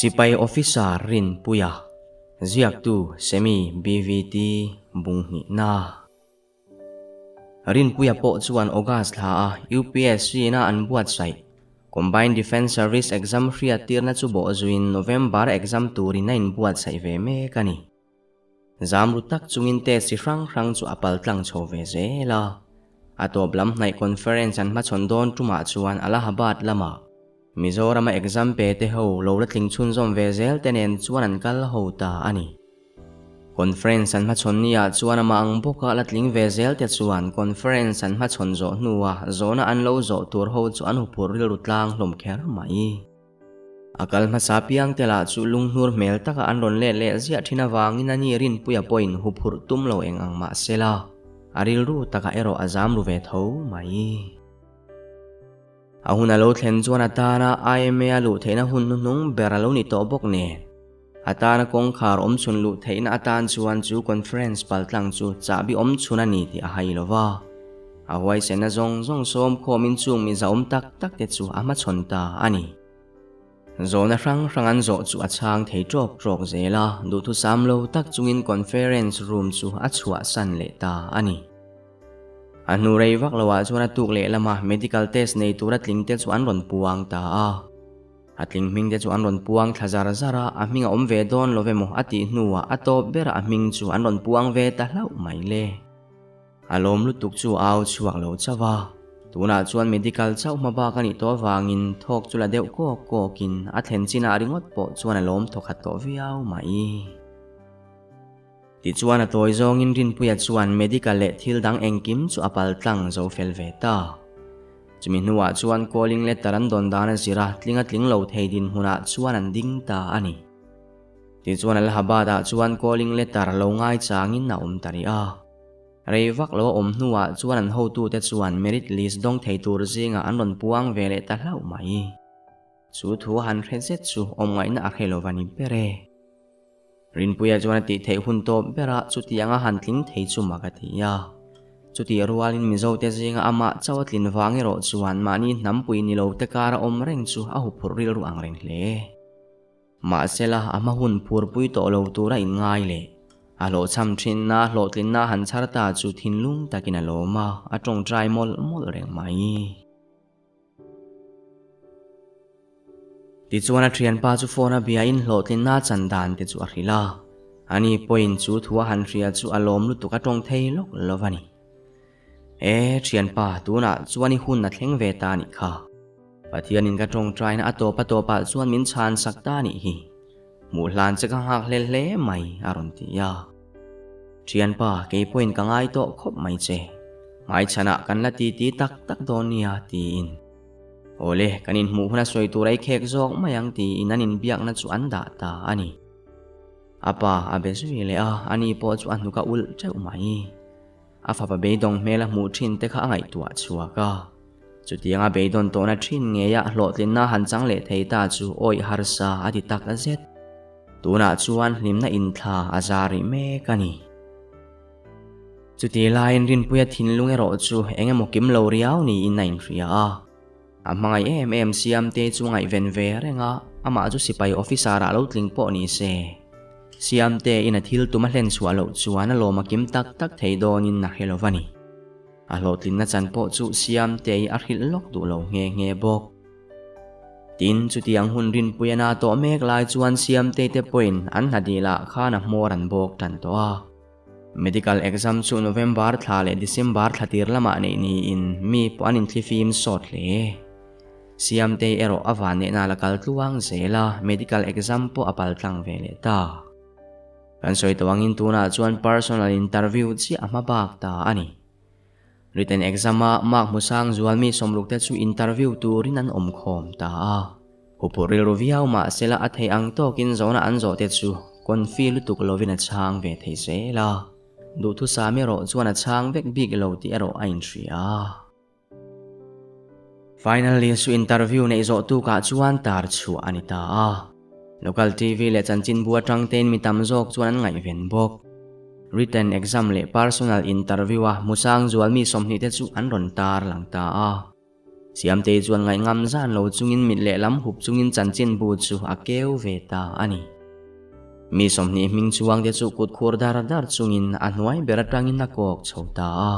Sipai Officer Rinpuia, Ziaktu Semi BVT Bunghnihna. Rinpuia pawh chuan August thla a UPSC na an buatsaih Combined Defence Service Exam hriattirna chu bawhzuiin November exam turin a inbuatsaih ve mek a ni. Zam ru tak chungin test chi hrang hrang chu a pal tlang chho ve zel a. A tawp lam hnaih conference an hmachhawn dawn tumah chuan Allahabad lamah Mizorama exam pe te ho lo la tling chhunzawm ve zel te nen chuan an kal ho ta a ni. Conference an hmachhawn ni ah chuan amah ang bawka la tling ve zel te chuan conference an hmachhawn zawh hnua zawhna an lo zawh tur ho chu an huphurh rilru tlang hlawm kher mai. A kal hmasa piang te lah chu lunghnur hmel taka an rawn let leh ziah thin avangin a ni Rinpuia pawhin huphurh tum lo eng ang mah sela, a rilru takah erawh a zam ru ve tho mai. A hun a lo thlen chuan a tana IMA a luh theihna hun hnuhnung ber a lo ni tawh bawk nen, a tana kawngkhar awm chhun luh theihna atan chuan chu conference paltlang chu chahbi awm chhun a ni tih a hai lo va. A huaisenna zawng zawng sawm khawmin chung mi zahawm tak tak te chu a hmachhawn ta a ni. Zawhna hrang hrang an zawh chu a chhang thei tawk tawk zel a, duhthusam lo tak chungin conference room chu a chhuahsan leh ta a ni. A hnu rei vak loah chuan a tuk lehlamah medical test nei tura tling te chu an rawn puang ta a. A tling hming te chu an rawn puang thla zar zar a, a hming a awm ve dawn lo emaw a tih hnuah a tawp berah a hming chu an rawn puang ve ta hlauh mai le. A lawm lutuk chu a au chhuak lo chauh a, tunah chuan medical chauh hma bak a nih tawh avangin thawk chu la deuh kawk kawkin a thlen chinah ringawt pawh chuan a lawm thawkhat tawh viau mai. Tichuan a tawi zawngin Rinpuia chuan medical leh thil dang engkim chu a pal tlang zo fel ve ta. Chumi hnuah chuan calling letter an dawn dan a zir a, tling a tling lo thei dinhmunah chuan an ding ta a ni. Tichuan Allahabad-ah chuan calling letter lo ngaichangin a awm ta rih a. Rei vak lo a awm hnuah chuan an hotute chuan merit list dawng thei tur zingah an rawn puang ve leh ta hlauh mai. Chu thu han hre zet chu awm ngaihna a hre lo va ni ber e. Rinpuia chuan a tih theih hun tawp bera chutianga han tling thei chu mak a ti a. Chutih rualin Mizote zinga amah chauh a tlin vang erawh chuan mahni hnampui ni lo te kara awm reng chu a huphurh rilru ang reng hle. Mahsela a hma hun phurpui tawh lo tura inngai leh a hlawhchham thinna hlawhtlinna han chhar ta chu thinlung takin a lawm a, a tawngtai mawlh mawlh reng mai. Tichuan a thianpa chu phone a biain hlawhtlinna chan dan te chu a hrilh a, ani pawhin chu thu a han hria chu a lawm lutuk a tawng thei lawk lo a ni. E thianpa, tunah chuan i hun a thleng ve ta anih kha. Pathianin ka tawngtaina a tawp a tawpah chuan min chhan sak ta anih hi. Hmuh hlan che ka nghak hlel hle mai, a rawn ti a. Thianpa, kei pawhin ka ngai tawh khawp mai che. Hmaichhanah kan la titi tak tak dawn nia, tiin. Awle, kan inhmuh huna sawi tur ei khek zawk mai ang tiin an inbiakna chu an dah ta a ni. A pa a be zui leh a, ani pawh chu a hnuk a ulh teuh mai. A fapa beidawng hmel a hmuh thin te kha a ngaihtuah chhuak a. Chutianga beidawn tawhna thin ngeia hlawhtlinna han chang leh thei ta chu awih harsa a ti tak zet. Tunah chuan hlimna inthla a za rih mek a ni. Chutih laiin Rinpuia thinlung erawh chu eng emaw kim lo riau niin a inhria a. A hmangaih em em Siamte chu ngaihven ve reng a, amah chu sipai officer ah lo tling pawh ni se. Siamte in a thil tum a hlen chhuah loh chuan a lawm a kim tak tak thei dawnin a hre lo va ni. A hlawhtlinna chan pawh chu Siamte i a hrilh lawk duh lo nghe nghe bawk. Tin, chutiang hun rinpui a na tawh mek lai chuan Siamte te pawhin an hna dil ah khan a hmawr an bawk tan tawh a. Medical exam chu November thla leh December thla tir lamah neih niin mi pawh an inthlifim sawt hle. Siamtei erawh a vanneihna la kal tluang zel a, medical exam pawh a pal tlang ve leh ta. Kan sawi tawh angin tunah chuan personal interview chiah a hma bak ta a ni. Written exam-a mark hmusang zual mi sawmruk te chu interview turin an awm khawm ta a. Huphurh rilru viau mah sela a theih ang tawkin zawhna an zawh te chu confi lutuk lovin a chhang ve thei zel a. Duhthusam erawh chuan a chhang vek bik lo tih erawh a inhria. Finally chu interview neih zawh tukah chuan tar chhuah a ni ta a. Local TV leh chanchinbu atang tein mi tam zawk chuan an ngaihven bawk. Written exam leh personal interview a Musang Zualmi 20 te chu an rawn tar lang ta a. Siamtei chuan ngaihngam zan lo chungin mit lehlam hup chungin chanchinbu chu a keu ve ta a ni. Mi 20 hming chuangte chu kut khur dar dar chungin a hnuai ber atangin a kawk chho ta a.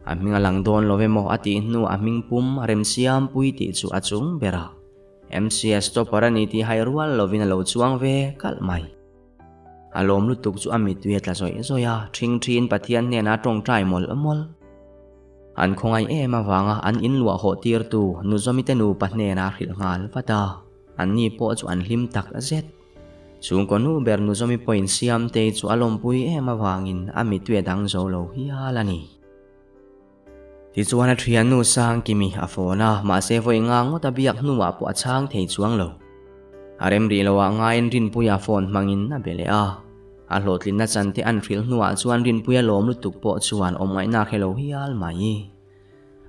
A hming a lang dawn lo emaw a tih hnu a hming pum Remsiampui tih chu a chung ber a. MCS topper a ni tih hai rual lovin a lo chuang ve kalh mai. A lawm lutuk chu a mittui a tla zawih zawih a, ṭhing ṭhiin Pathian hnenah a ṭawngṭai mawlh mawlh. An khawngaih em avanga an inluah hawh tirtu Nuzawmite nupa hnenah a hrilh nghal vat a, anni pawh chu an hlim tak zet. Chhungkaw nu ber Nuzawmi pawhin Siamtei chu a lawmpui em avangin a mittui a dang zo lo hial a ni. Tichuan a thiannu Sangkimi a phone a, mahse vawi nga ngawt a biak hnuah pawh a chhang thei chuang lo. A rem rih loah ngaiin Rinpuia phone hmangin a be leh a. A hlawhtlinna chan te an hrilh hnuah chuan Rinpuia lawm lutuk pawh chuan awm ngaihna hre lo hial mai.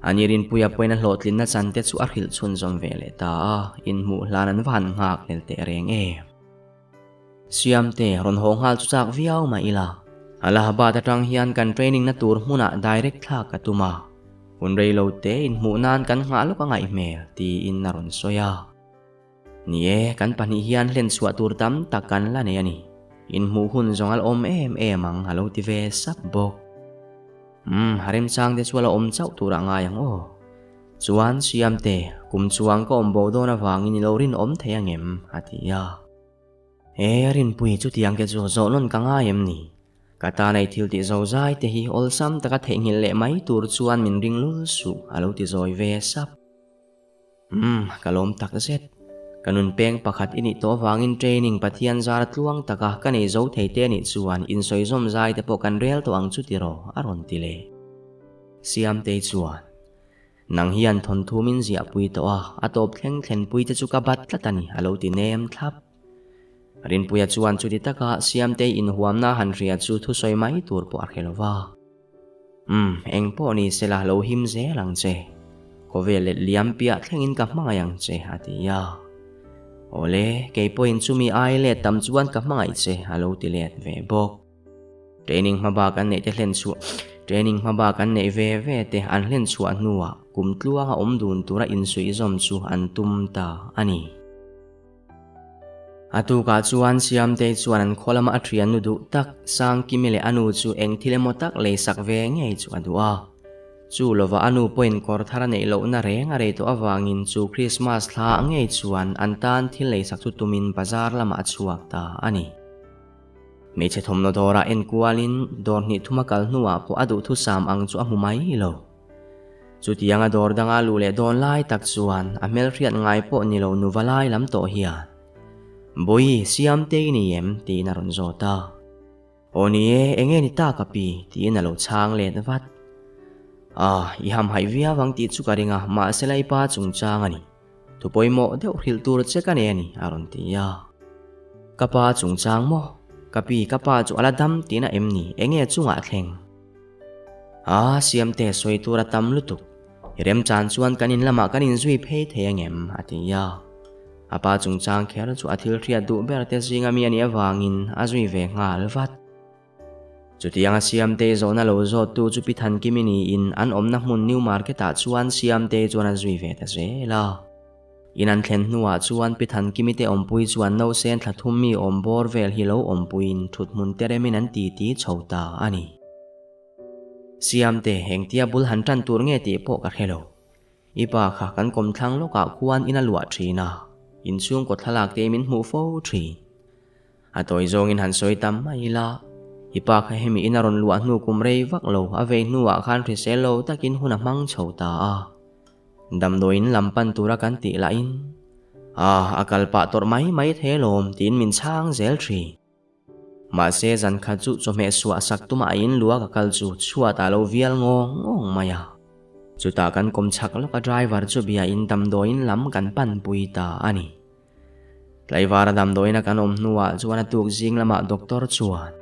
Ani Rinpuia pawhin a hlawhtlinna chan te chu a hrilh chhunzawm ve leh ta a, inhmuh hlan an va han nghak hlel teh reng em. Siamte rawn haw nghal chu chak viau mah ila, Allahabad atang hian kan training na tur hmunah direct thlak ka tum a, hun rei lo te inhmuh nan kan nghah lawk a ngaih hmel, tiin a rawn sawi a. Ni e, kan pahnih hian hlen chhuah tur tam tak kan la nei a ni. Inhmuh hun zawng a la awm em em ang a lo ti ve sap bawk. Umm, remchang te chu a la awm chauh tur a ngai ang aw. Chuan Siamte, kum chuang ka awm bo dawn avangin i lo rinawm thei angem? a ti a. He Rinpui chutiang te chu zawh nawn ka ngai em ni? Ka tan ei thil tih zo zai te hi awlsam taka theihnghilh leh mai tur chuan min ring lul suh a lo ti zawi ve sap. Umm, ka lawm tak zet. Ka nun peng pakhat i nih tawh avangin training Pathian zara tluang taka ka nei zo thei te anih chuan insawi zawm zai te pawh kan rel tawh ang chu tiraw a rawn ti leh. Siamtei chuan. Nang hian thawnthu min ziahpui tawh a, a tawp thleng thlenpui te chu ka bat tlat a ni, a lo ti nem thlap. Rinpuia chuan chuti taka Siamtei inhuamna han hria chu thusawi mai tur pawh a hre lo va. Umm, eng pawh ni sela lo him zel ang che. Khawvel let liam piah thlengin ka hmangaih ang che, a ti a. Awle, kei pawhin chumi ai let tam chuan ka hmangaih che, a lo ti let ve bawk. Training hma bak an neih te hlen chhuah Training hma bak an neih ve ve te an hlen chhuah hnuah kum tluanga awm dun tura insuihzawm chu an tum ta a ni. A tukah chuan Siamtei chuan an khaw lama a thiannu duh tak Sangkimi leh a nu chu eng thil emaw tak leisak ve ngei chu a duh a. Chu lova a nu pawhin kawr thar a neih lohna reng a rei tawh avangin chu Krismas thla ngei chuan an tan thil leisak chu tumin bazar lamah a chhuak ta a ni. Hmeichhe thawmhnaw dawrah en kualin dawr hnih thuma kal hnuah pawh a duhthusam ang chu a hmu mai lo. Chutianga dawr danga luh leh dawn lai tak chuan a hmelhriat ngai pawh ni lo nuva lai lam tawh hian, Bawi, Siamtei ni em? tiin a rawn zawt a. Aw ni e, enge ni ta ka pi? tiin a lo chhang let vat. Ah, i hamhaih viau ang tih chu ka ring a, mahse la i pa chungchang a ni. Thu pawimawh deuh hrilh tur che ka nei a ni, a rawn ti a. Ka pa chungchang maw? Ka pi, ka pa chu a la dam tihna em ni? Enge chungah a thleng? A, Siamte sawi tur a tam lutuk. I remchan chuan kan in lamah kan inzui phei thei angem? a ti a. A pa chungchang kher chu a thil hriat duh ber te zinga mi a nih avangin a zui ve nghal vat. Chutianga Siamtei zawhna lo zawttu chu Pi Thankimi niin an awmna hmun New Market-ah chuan Siamtei chuan a zui ve ta zel a. In an thlen hnuah chuan Pi Thankimi te awmpui chuan nausen thla thum mi awm bawr vel hi lo awmpuiin thuthmun te remin an titi chho ta a ni. Siamte, engtia bul han tan tur nge tih pawh ka hre lo. I pa kha kan kawmthlang lawkah khuan in a luah thin a, inchhungkaw thlalak te min hmuh fo thin. A tawi zawngin han sawi tam mai ila, i pa kha hemi in a rawn luah hnu kum rei vak lo a vei hnuah khan hrisel lo takin hun a hmang chho ta a. Damdawiin lam pan tura kan tih lahin, Ah, a kal pah tawrh mai mai thei alawm tiin min chhang zel thin. Mahse zan khat chu chawhmeh suah sak tumah a in lua ka kal chu chhuat ah lo vial ngawng ngawng mai a. Chutah kan kawm chhak lawk a driver chu bia in damdawiin lam kan pan pui ta a ni. Tlaivara damdawiin a kan awm hnuah chuan a tuk zing lamah doctor chuan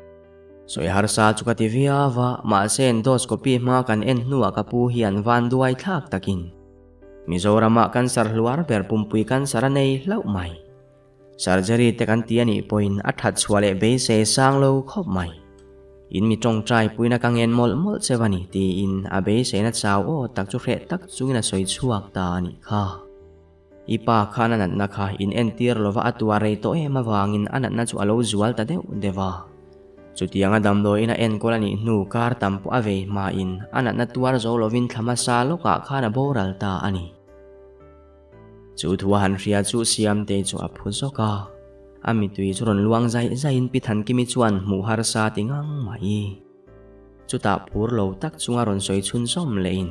sawi harsa chu ka ti viau a, mahse endoscopy hma kan en hnuah ka pu hian van duai thlak takin Mizoramah cancer hluar ber pumpui cancer a nei hlauh mai. Surgery te kan ti a nih pawhin a that chhuah leh beisei sang lo khawp mai. In mi tawngtai puina ka ngen mawlh mawlh che va ni tiin a beiseina chau aw tak chu hreh tak chungin a sawi chhuak ta a nih kha. I pa khan a natna kha in entir lova a tuar rei tawh em avangin a natna chu a lo zual ta deuh deuh a. Chutianga damdawiin a enkawl a nih hnu kar tam pawh a vei hmain a natna tuar zo lovin thla hmasa lawkah khan a boral ta a ni. Chu thu a han hria chu Siamtei chu a phu zawk a, a mitui chu rawn luang zaih zaihin Pi Thankimi chuan hmuh harsa ti ngang mai. Chutah phur lo tak chunga rawn sawi chhunzawm lehin,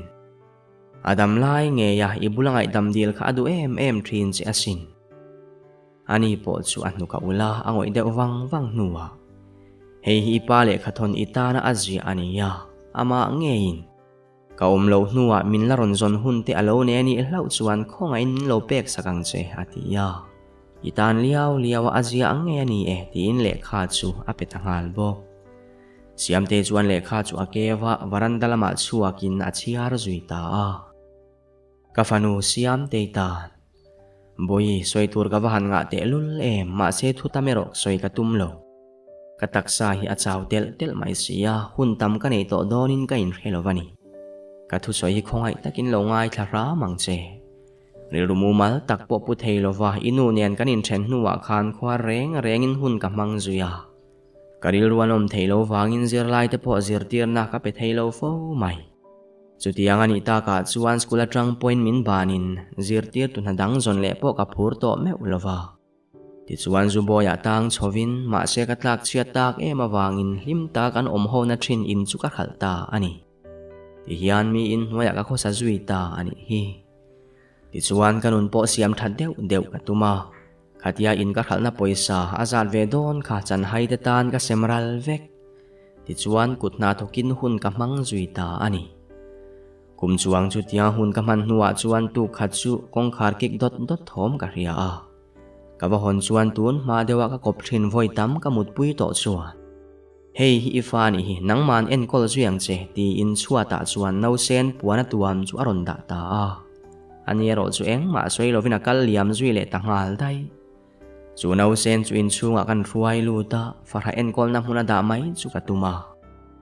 A dam lai ngei a, i bula ngaihdam dil kha a duh em em thin che asin. Ani pawh chu a hnuk a ul a, a ngawih deuh vang vang hnuah, Hei hi i pa lehkhathawn i tana a ziah a nia, amah ngeiin. Ka awm loh hnuah min la rawn zawn hun te a lo nei a nih hlauh chuan khawngaihin min lo pek sak ang che, a ti a. I tan liau liau a, a zia ang ngei a ni e, tiin lehkha chu a pe ta nghal bawk. Siamte chuan lehkha chu a keu a, varanda lamah chhuakin a chhiar zui ta a. Ka fanu Siamtei tan. Bawi, sawi tur ka va han ngah tehlul em, mahse thu tam erawh sawi ka tum lo. Ka taksa hi a chau telh telh mai si a, hun tam ka nei tawh dawnin ka inhre lo va ni. Ka thusawi hi khawngaih takin lo ngaithla hram ang che. Rilru mumal tak pawh pu thei lova i nu nen kan inthen hnuah khan khua reng rengin hun ka hmang zui a. Ka rilru an awm theih lo vangin zirlaite pawh zirtirna ka pe thei lo fo mai. Chutiang a nih takah chuan school atang pawhin min banin zirtirtu hna dang zawn leh pawh ka phur tawh meuh lova. Tichuan Zubawiah tang chhovin mahse ka tlak chhiat tak em avangin hlim tak an awm hona thin in chu ka khalh ta a ni. Tihian miin hnuaiah ka khawsa zui ta a nih hi. Tichuan ka nun pawh siam that deuh deuh ka tum a, khatia in ka hralhna pawisa a zat ve dawn kha chanhai te tan ka sem ral vek. Tichuan kut hna thawkin hun ka hmang zui ta a ni. Kum chuang chutia hun ka hman hnuah chuan tuk khat chu kawngkhar kik dawt dawt thawm ka hria a. Ka va hawn chuan tun hma deuha ka kawp thin vawi tam ka mutpui tawh chuan. Hei hi i fa nih hi, nangman enkawl zui ang che, tiin chhuatah chuan nausen puan a tuam chu a rawn dah ta a. Ani erawh chu engmah sawi lovin a kal liam zui leh ta nghal daih. Chu nausen chu inchhungah kan hruai lut a, farha enkawlna hmun a dah mai chu ka tum a.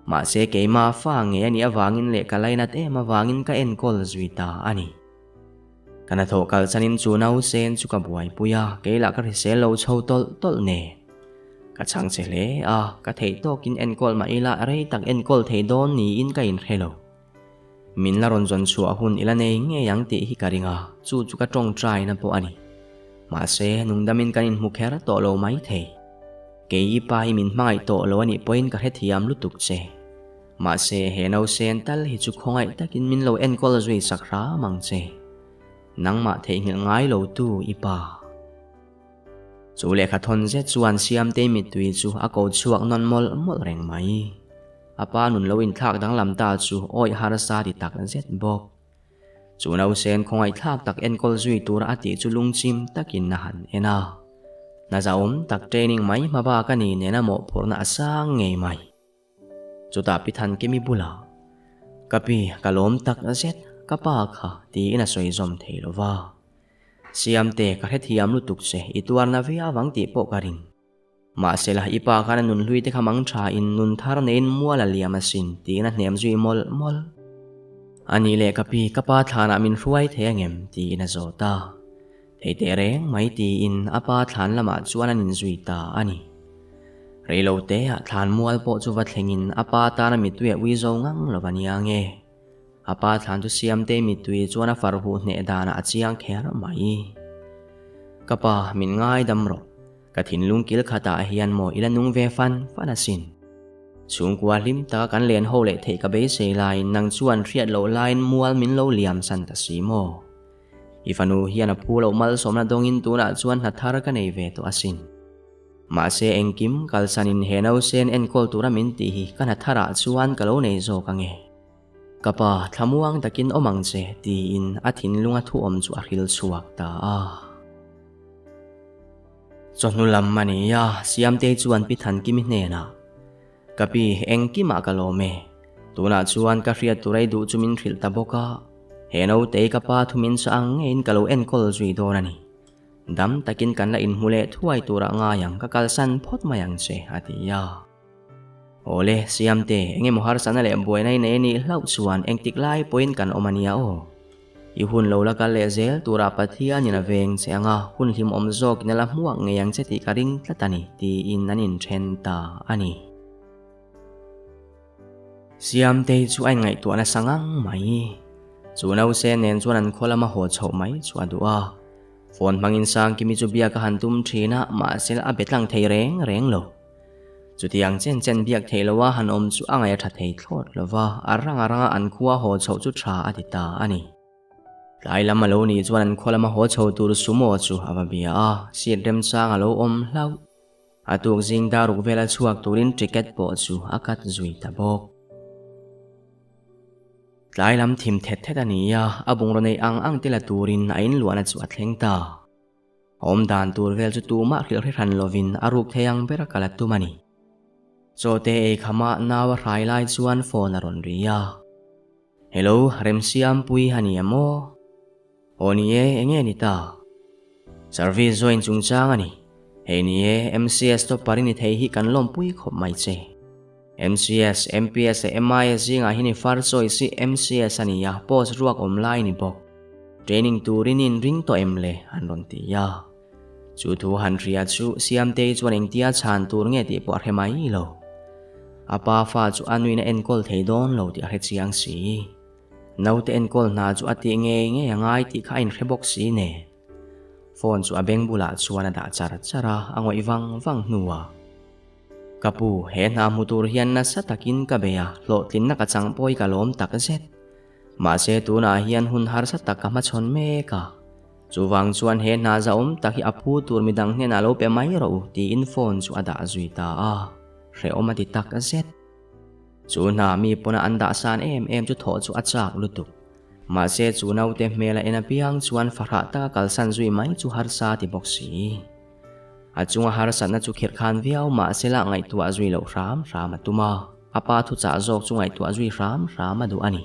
Mahse keimah fa ngei a nih avangin leh ka lainat em avangin ka enkawl zui ta a ni. Ka hnathawh kal chanin chu nausen chu ka buaipui a, kei lah ka hrisel lo chho tawlh tawlh nen. Ka chhang che hle a, ka theih tawkin enkawl mah ila rei tak enkawl thei dawn niin ka inhre lo. Min la rawn zawn chhuah hun ila nei ngei ang tih hi ka ring a, chu chu ka tawngtaina pawh a ni. Mahse, nungdamin kan inhmu kher tawh lo mai thei. Kei i pa hi min hmangaih tawh lo a nih pawhin ka hrethiam lutuk che. Mahse, he nausen tal hi chu khawngaih takin min lo enkawl zui sak hram ang che. Nangmah theihnghilh ngai lo tu i pa. Chu lehkha thawn zet chuan Siamtei mittui chu a ko chhuak nawn mawlh mawlh reng mai. A pa nun lo inthlak danglam ta chu awih harsa ti tak zet bawk. Chu nausen khawngaihthlak tak enkawl zui tura a tih chu lungchim takin a han en a. Hna zahawm tak training mai hma bak a ni nena mawhphurhna a sang ngei mai. Chutah Pi Thankimi bulah, Ka pi, ka lawm tak zet, ka pa kha, tiin a sawi zawm thei lo va. Siamte, ka hrethiam lutuk che, i tuarna viau ang tih pawh ka ring. Mahsela, i pa khan a nunhlui te kha mang thain nun thar neiin mual a liam asin, tiin a hnem zui mawlh mawlh. A nih leh ka pi, ka pa thlanah min hruai thei angem? tiin a zawt a. Thei teh reng mai tiin a pa thlan lamah chuan an inzui ta a ni. Reilo teah thlan mual pawh chu va thlengin a pa tana mittui a ui zo ngang lo va nia nge. A pa thlan chu Siamtei mittui chuan a far huh hneh danah a chiang kher mai. Ka pa, min ngaidam rawh. Ka thinlung kil khatah hian maw i la nung ve fan fan asin. Chhungkua hlim taka kan len ho leh theih ka beisei laiin nang chuan hriat loh laiin mual min lo liam san ta si maw. I fanu hian a phu loh malsawmna dawngin tunah chuan hna thar ka nei ve tawh asin. Mahse engkim kalsanin he nausen enkawl tura min tih hi ka hna tharah chuan ka lo nei zawk ange. Ka pa, thlamuang takin awm ang che, tiin a thinlunga thu awm chu a hril chhuak ta a. Chawhnu lam a ni a, Siamtei chuan Pi Thankimi hnenah, Ka pi, engkimah ka lawm e. Tunah chuan ka hriat tur ei duh chu min hrilh ta bawk a, he nautei ka pa thu min sa ang ngeiin ka lo enkawl zui dawn a ni. Dam takin kan la inhmu leh thuai turah ngai ang, ka kalsan phawt mai ang che, a ti a. Awle, Siamte, engemaw harsatna leh buaina i nei a nih hlauh chuan engtik lai pawhin kan awm a nia aw. I hun lo la kal leh zel turah Pathianin a veng che ang a, hun hlimawm zawkin a la hmuak ngei ang che tih ka ring tlat a ni, tiin an inthen ta a ni. Siamtei chu a inngaihtuah nasa ngang mai. Chu nause nen chuan an khaw lama haw chhoh mai chu a duh a. Phone hmangin Sangkimi chu biak a han tum thin a, mahse a be tlang thei reng reng lo. Chutiang chen chen biak theih loha han awm chu a ngaih a tha thei thlawt lo va, a ranga ranga an khua haw chhoh chu tha a ti ta a ni. Tlai lam a lo nih chuan an khaw lama haw chho tur sumo chu a va bia a, seat remchang a lo awm hlauh. A tuk zing dar ruk vela chhuak turin ticket pawh chu a cut zui ta bawk. Tlai lam thim thet thet a ni a, a bungraw neih ang ang te la turin a inluahna chu a thleng ta. A awm dan tur vel chu tumah hrilh hre hran lovin a ruk thei ang ber a kal a tum a ni. Chawte ei khamah nau a hrai lai chuan phone a rawn ri a. Hello, Remsiampui a ni em aw? Aw ni e, enge ni ta? Service join chungchang a ni. Hei ni e, MCS topper i ni thei hi kan lawmpui khawp mai che. MCS, MPS leh MIS zingah hian i far choice hi MCS a ni a, post ruak awm lai ni bawk. Training turin i inring tawh em le? an rawn ti a. Chu thu han hria chu Siamtei chuan engtia chhan tur nge tih pawh a hre mai lo. A pa fa chu a nuin a enkawl thei dawn lo tih a hre chiang si. Naute enkawl hna chu a tih ngei ngei a ngai tih kha a inhre bawk si nen. Phone chu a beng bulah chuan a dah char char a, a ngawih vang vang hnuah. Ka pu, he hna hmu tur hian nasa takin ka bei a, hlawhtlinna ka chang pawi ka lawm tak zet. Mahse tunah hian hun harsa tak ka hmachhawn mek a. Chuvang chuan he hna zahawm tak hi a phu tur midang hnenah lo pe mai rawh u tiin phone chu a dah zui ta a, hrehawm a ti tak zet. Chu hna mi pawna an dah san em em chu thawh chu a chak lutuk. Mahse chu naute hmel a en apiang chuan fahrah taka kalsan zui mai chu harsa ti bawk si. A chunga harsatna chu khirh khan viau mahse lah ngaihtuah zui loh hram hram a tum a, a pa thuchah zawk chu ngaihtuah zui hram hram a duh a ni.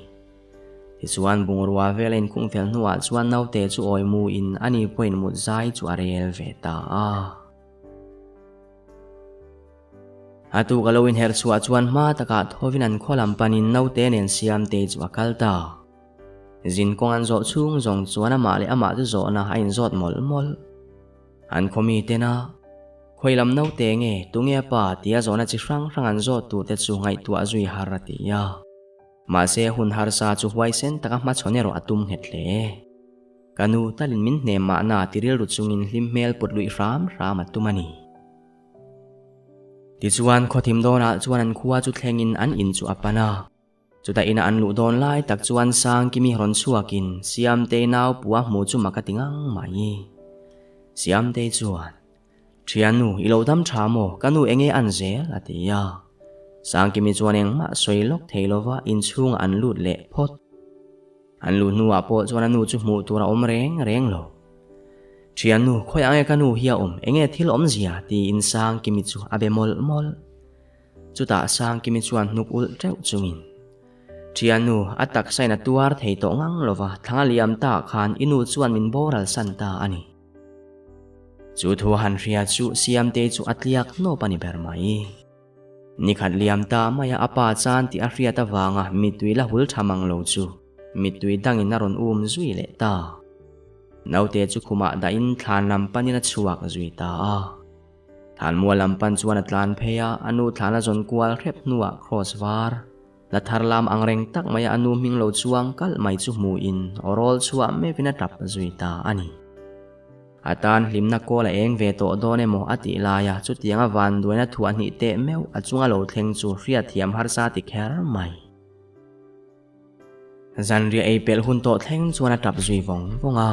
Tichuan bungrua vel a inkhung fel hnuah chuan naute chu awi mu in ani pawhin mut zai chu a rel ve ta a. A tuk a lo inherh chhuah chuan hma takah thovin an khaw lam panin naute nen Siamtei chu a kal ta. Zin kawng an zawh chhung zawng chuan amah leh amah chu zawhna a inzawt mawlh mawlh. An khaw mi tena, Khawi lam naute nge, tunge a pa? tia zawhna chi hrang hrang an zawt tur te chu ngaihtuah zui har a ti a. Mahse hun harsa chu huaisen taka hmachhawn erawh a tum nghet hle. Ka nu talin min hnem mahna ti rilru chungin hlim hmel put luih hram hram a tum a ni. Tichuan khawthim dawnah chuan an khua chu thlengin an in chu a pan a. Chuta ina an luh dawn lai tak chuan Sangkimi rawn chhuakin Siamtei nau pua hmu chu mak a ti ngang mai. Siamtei chuan, Thiannu, i lo dam tha maw? Ka nu enge an zel? a ti a. Sangkimi chuan engmah sawi lawk thei lova inchhungah an lut leh phawt. An luh hnuah pawh chuan a nu chu hmuh tur a awm reng reng lo. Thiannu, khawiah nge ka nu hi a awm? Enge thil awmzia? tiin Sangkimi chu a be mawlh mawlh. Chutah Sangkimi chuan hnuk ulh teuh chungin, Thiannu, a taksa in a tuar thei tawh ngang lova, thlang a liam ta khan i nu chuan min boral san ta a ni. Chu thu a han hria chu Siamtei chu a tliak hnawp a ni ber mai. Nikhat liam ta maia a pa chan tih a hriat avanga mittui la hul tha mang lo chu mittui dangin a rawn um zui leh ta. Naute chu khumah dahin thlan lam panin a chhuak zui ta a. Thanmua lam pan chuan a tlan phei a, a nu thlan a zawn kual hrep hnuah Kraws var la thar lam ang reng tak maia a nu hming lo chuang kalh mai chu hmuhin aw rawl chhuah meuhin a tap zui ta a ni. A tan hlimna kawl a eng ve tawh dawn emaw a tih laia chutianga vanduaina thuah hnih teh meuh a chunga lo thleng chu hriatthiam harsa ti kher mai. Zanriah ei pelh hun tawh thleng chuan a tap zui vawng vawng a.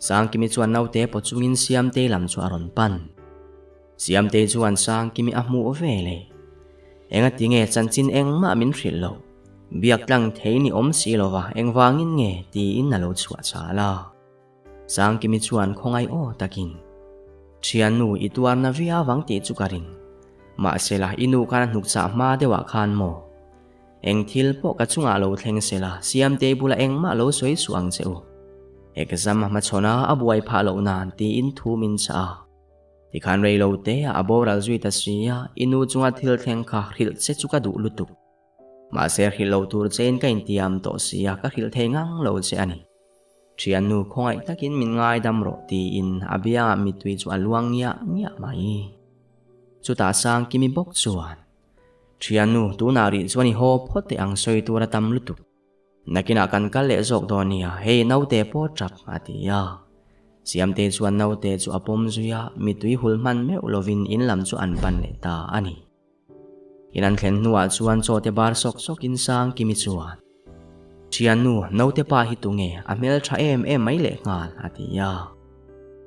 Sangkimi chuan naute pawt chungin Siamtei lam chu a rawn pan. Siamtei chuan Sangkimi a hmuh ve le. Engati nge chanchin engmah min hrilh loh? Biak tlang thei ni awm si lova engvangin nge tiin a lo chhuah chal a. Sangkimi chuan khawngaih aw takin, Thiannu, i tuarna viau vang tih chu ka ring. Mahsela, i nu khan a hnukchah hma deuhah khan maw? Eng thil pawh ka chungah lo thleng sela, Siamtei bula engmah lo sawi suh ang che u. Exam a hmachhawn a, a buai phah loh nan tiin thu min chah a. Tikhan rei lo te ah a boral zui ta si a, i nu chunga thil thleng kha hrilh che chu ka duh lutuk. Mahse hrilh lo tur chein ka intiam tawh si a, ka hrilh thei ngang lo che a ni. Thiannu khawngaih takin min ngaidam rawh tiin a biangah mittui chu a luang ngiah ngiah mai. Chutah Sangkimi bawk chuan, Thiannu, tunah rih chuan i haw phawt teh ang sawi tur a tam lutuk. Nakinah kan kal leh zawk dawn nia, hei naute pawh tap a ti a. Siamte chuan naute chu a pawm zui a, mittui hul hman meuh lovin in lam chu an pan leh ta a ni. In an thlen hnuah chuan chaw te bar sawk sawkin Sangkimi chuan, Thiannu, naute pa hi tunge, a hmel tha em em mai leh nghal, a ti a.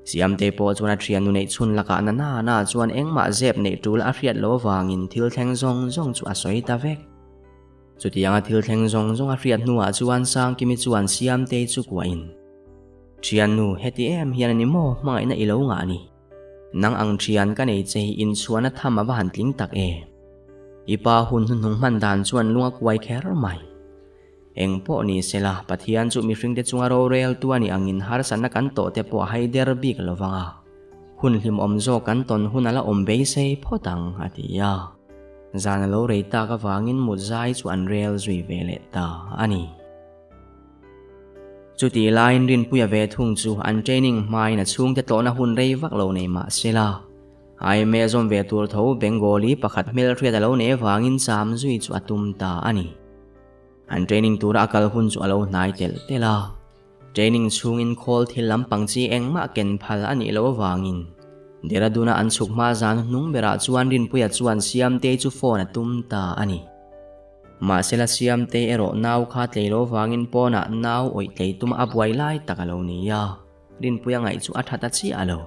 Siamte pawh chuan a thiannu neih chhun lakah na na na chuan engmah zep neih tul a hriat loh avangin thil thleng zawng zawng chu a sawi ta vek. Chutianga thil thleng zawng zawng a hriat hnuah chuan Sangkimi chuan Siamtei chu kuahin, Thiannu, heti em hian a ni maw hmangaihna i lo ngah ni? Nang ang thian ka nei che hi inchhuahna tham a va han tling tak e. I pa hun hnuhnung hman dan chuan lung a kuai kher mai. Eng pawh ni sela, Pathian chu mihringte chunga roreltu a nih angin harsatna kan tawh te pawh a hai der bik lo vang a. Hun hlimawm zawk kan tawn hun a la awm beisei phawt ang, a ti a. Zan a lo rei tak avangin mut zai chu an rel zui ve leh ta a ni. Chutih laiin Rinpuia ve thung chu an training hmain a chhungte tlawhna hun rei vak lo nei mah se la, IMA zawm ve tur tho Bengali pakhat hmelhriat a lo nei avangin cham zui chu a tum ta a ni. An training tura a kal hun chu a lo hnai telh telh a, training chhungin khawl thil lampang chi engmah ken phal a nih loh avangin Dehradun-a an chhuk hma zan hnung berah chuan Rinpuia chuan Siamtei chu phone a tum ta a ni. Mahsela Siamtei erawh nau kha tlei lo vangin pawnah nau awih tlei tuma a buai lai tak a lo ni a, Rinpuia ngaih chu a tha ta chiah lo.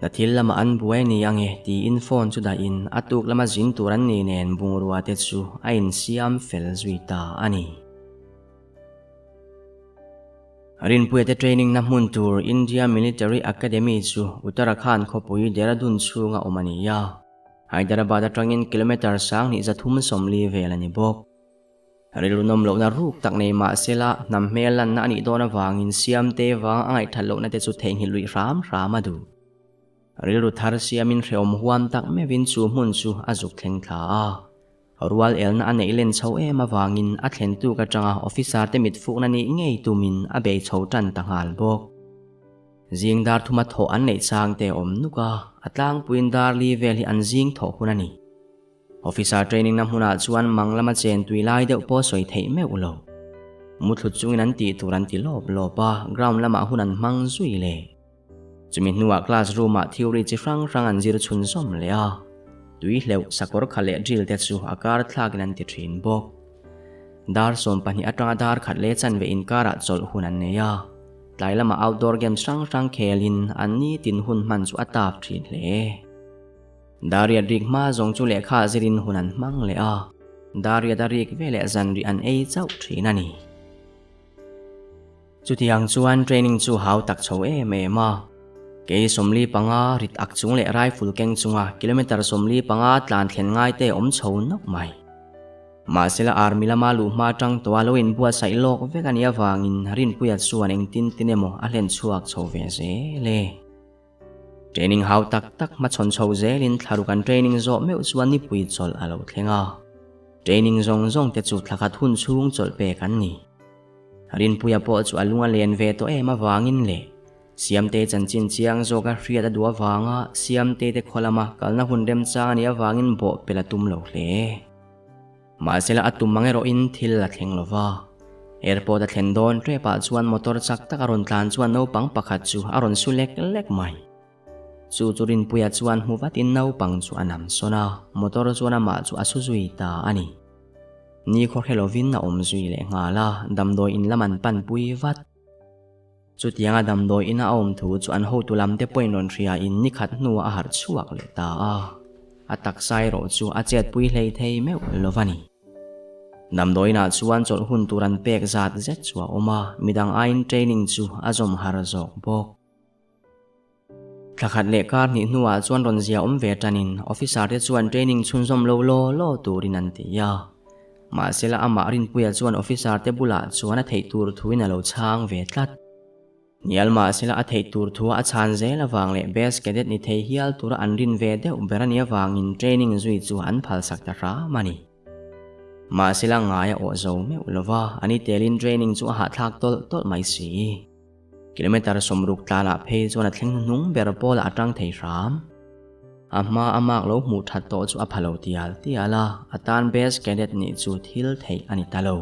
Na thil lamah an buai a ni ange tiin phone chu dahin a tuk lama zin tur an ni nen bungrua te chu a insiam fel zui ta a ni. Rinpuia te training na hmun tur India Military Academy chu Uttarakhand khawpui Dehradun chhunga awm a ni a. Hyderabad atangin kilometre 2340 vel a ni bawk. Rilru nawm lohna ruk tak nei mah sela, hnam hmel lanna a nih dawn avangin Siamte vang a ngaihthat lohna te chu theihnghilh luih hram hram a duh. Rilru thar siamin hrehawm huam tak meuhin chu hmun chu a zuk thleng thla a. Rual elna a neih len chho em avangin a thlen tuk atanga officer te mitfukna nih ngei tumin a bei chho tan ta nghal bawk. Zing dar thuma thawh an neih chang te a awm nuk a, a tlangpuiin dar li vel hi an zing thawh hun a ni. Officer training na hmunah chuan mang lama chen tui lai deuh pawh sawi theih meuh lo. Muthlut chungin an tih tur an ti lawp lawp a, ground lamah hun an hmang zui leh. Chumi hnuah class room ah theory chi hrang hrang an zir chhunzawm leh a, tui hleuh, sakawr kha leh drill te chu a kar thlakin an ti thin bawk. Dar 12 atanga dar khat leh chanve inkarah chawlh hun an nei a, tlai lamah outdoor games hrang hrang khelin an nitin hun hman chu a tap thin hle. Dariat rik hma zawng chu lehkha zirin hun an hmang leh a, Dariat a rik veleh zanrih an ei chauh thin a ni. Chutiang chuan training chu hau tak chho em em a. Kei 45 rit ak chung leh rifle keng chunga kilometre 45 tlan thlen ngai te awm chho nawk mai. Mahsela army lama luh hma tang tawha lo inbuatsaih lawk vek a nih avangin Rinpuia chuan engtin tin emaw a hlen chhuak chho ve zel e. Training hau tak tak hmachhawn chho zelin thlaruk an training zawh meuh chuan nipui chawlh a lo thleng a. Training zawng zawng te chu thlakhat hun chhung chawlh pek an ni. Rinpuia pawh chu a lung a len ve tawh em avangin leh Siamte chanchin chiang zawka hriat a duh avanga Siamte te khaw lama kalna hun remchang a nih avangin bawh pel a tum lo hle. Mahsela a tum ang erawhin thil a thleng lo va. Airport a thlen dawn tepah chuan motor chak tak a rawn tlan chuan naupang pakhat chu a rawn su lek lek mai. Chu chu Rinpuia chuan hmu vatin naupang chu a nam sawn a, motor chuan amah chu a su zui ta a ni. Ni khaw hre lovin a awm zui leh nghal a, damdawi in lam an panpui vat. Chutianga damdawi ina a awm thu chu an hotu lam te pawhin rawn hria in ni khat hnuah a harh chhuak leh ta a. A taksa erawh chu a chetpui hlei thei meuh lo va ni. Damdawi inah chuan chawlh hun tur an pek zat zet chu a awm a, midang aiin training chu a zawm har zawk bawk. Thla khat leh kar hnih hnuah chuan rawn zia awm ve tanin officer te chuan training chhunzawm lo law law turin an ti a. Mahsela amah Rinpuia chuan officer te bulah chuan a theih tur thuin a lo chhang ve tlat. Hnial mahsela a theih tur thua a chhan zel avang leh Best Cadet ni thei hial tura an rin ve deuh ber a nih avangin training zui chu an phalsak ta hram a ni. Mahsela ngai a awh zo meuh lova, a ni telin training chu a hahthlak tawlh tawlh mai si. Kilometre 60 tlanah phei chuan a thleng hnuhnung ber pawlah a tang thei hram. A hma a mark lo hmuh that tawh chu a pha lo tial tial a, a tan Best Cadet nih chu thil theih a ni ta lo.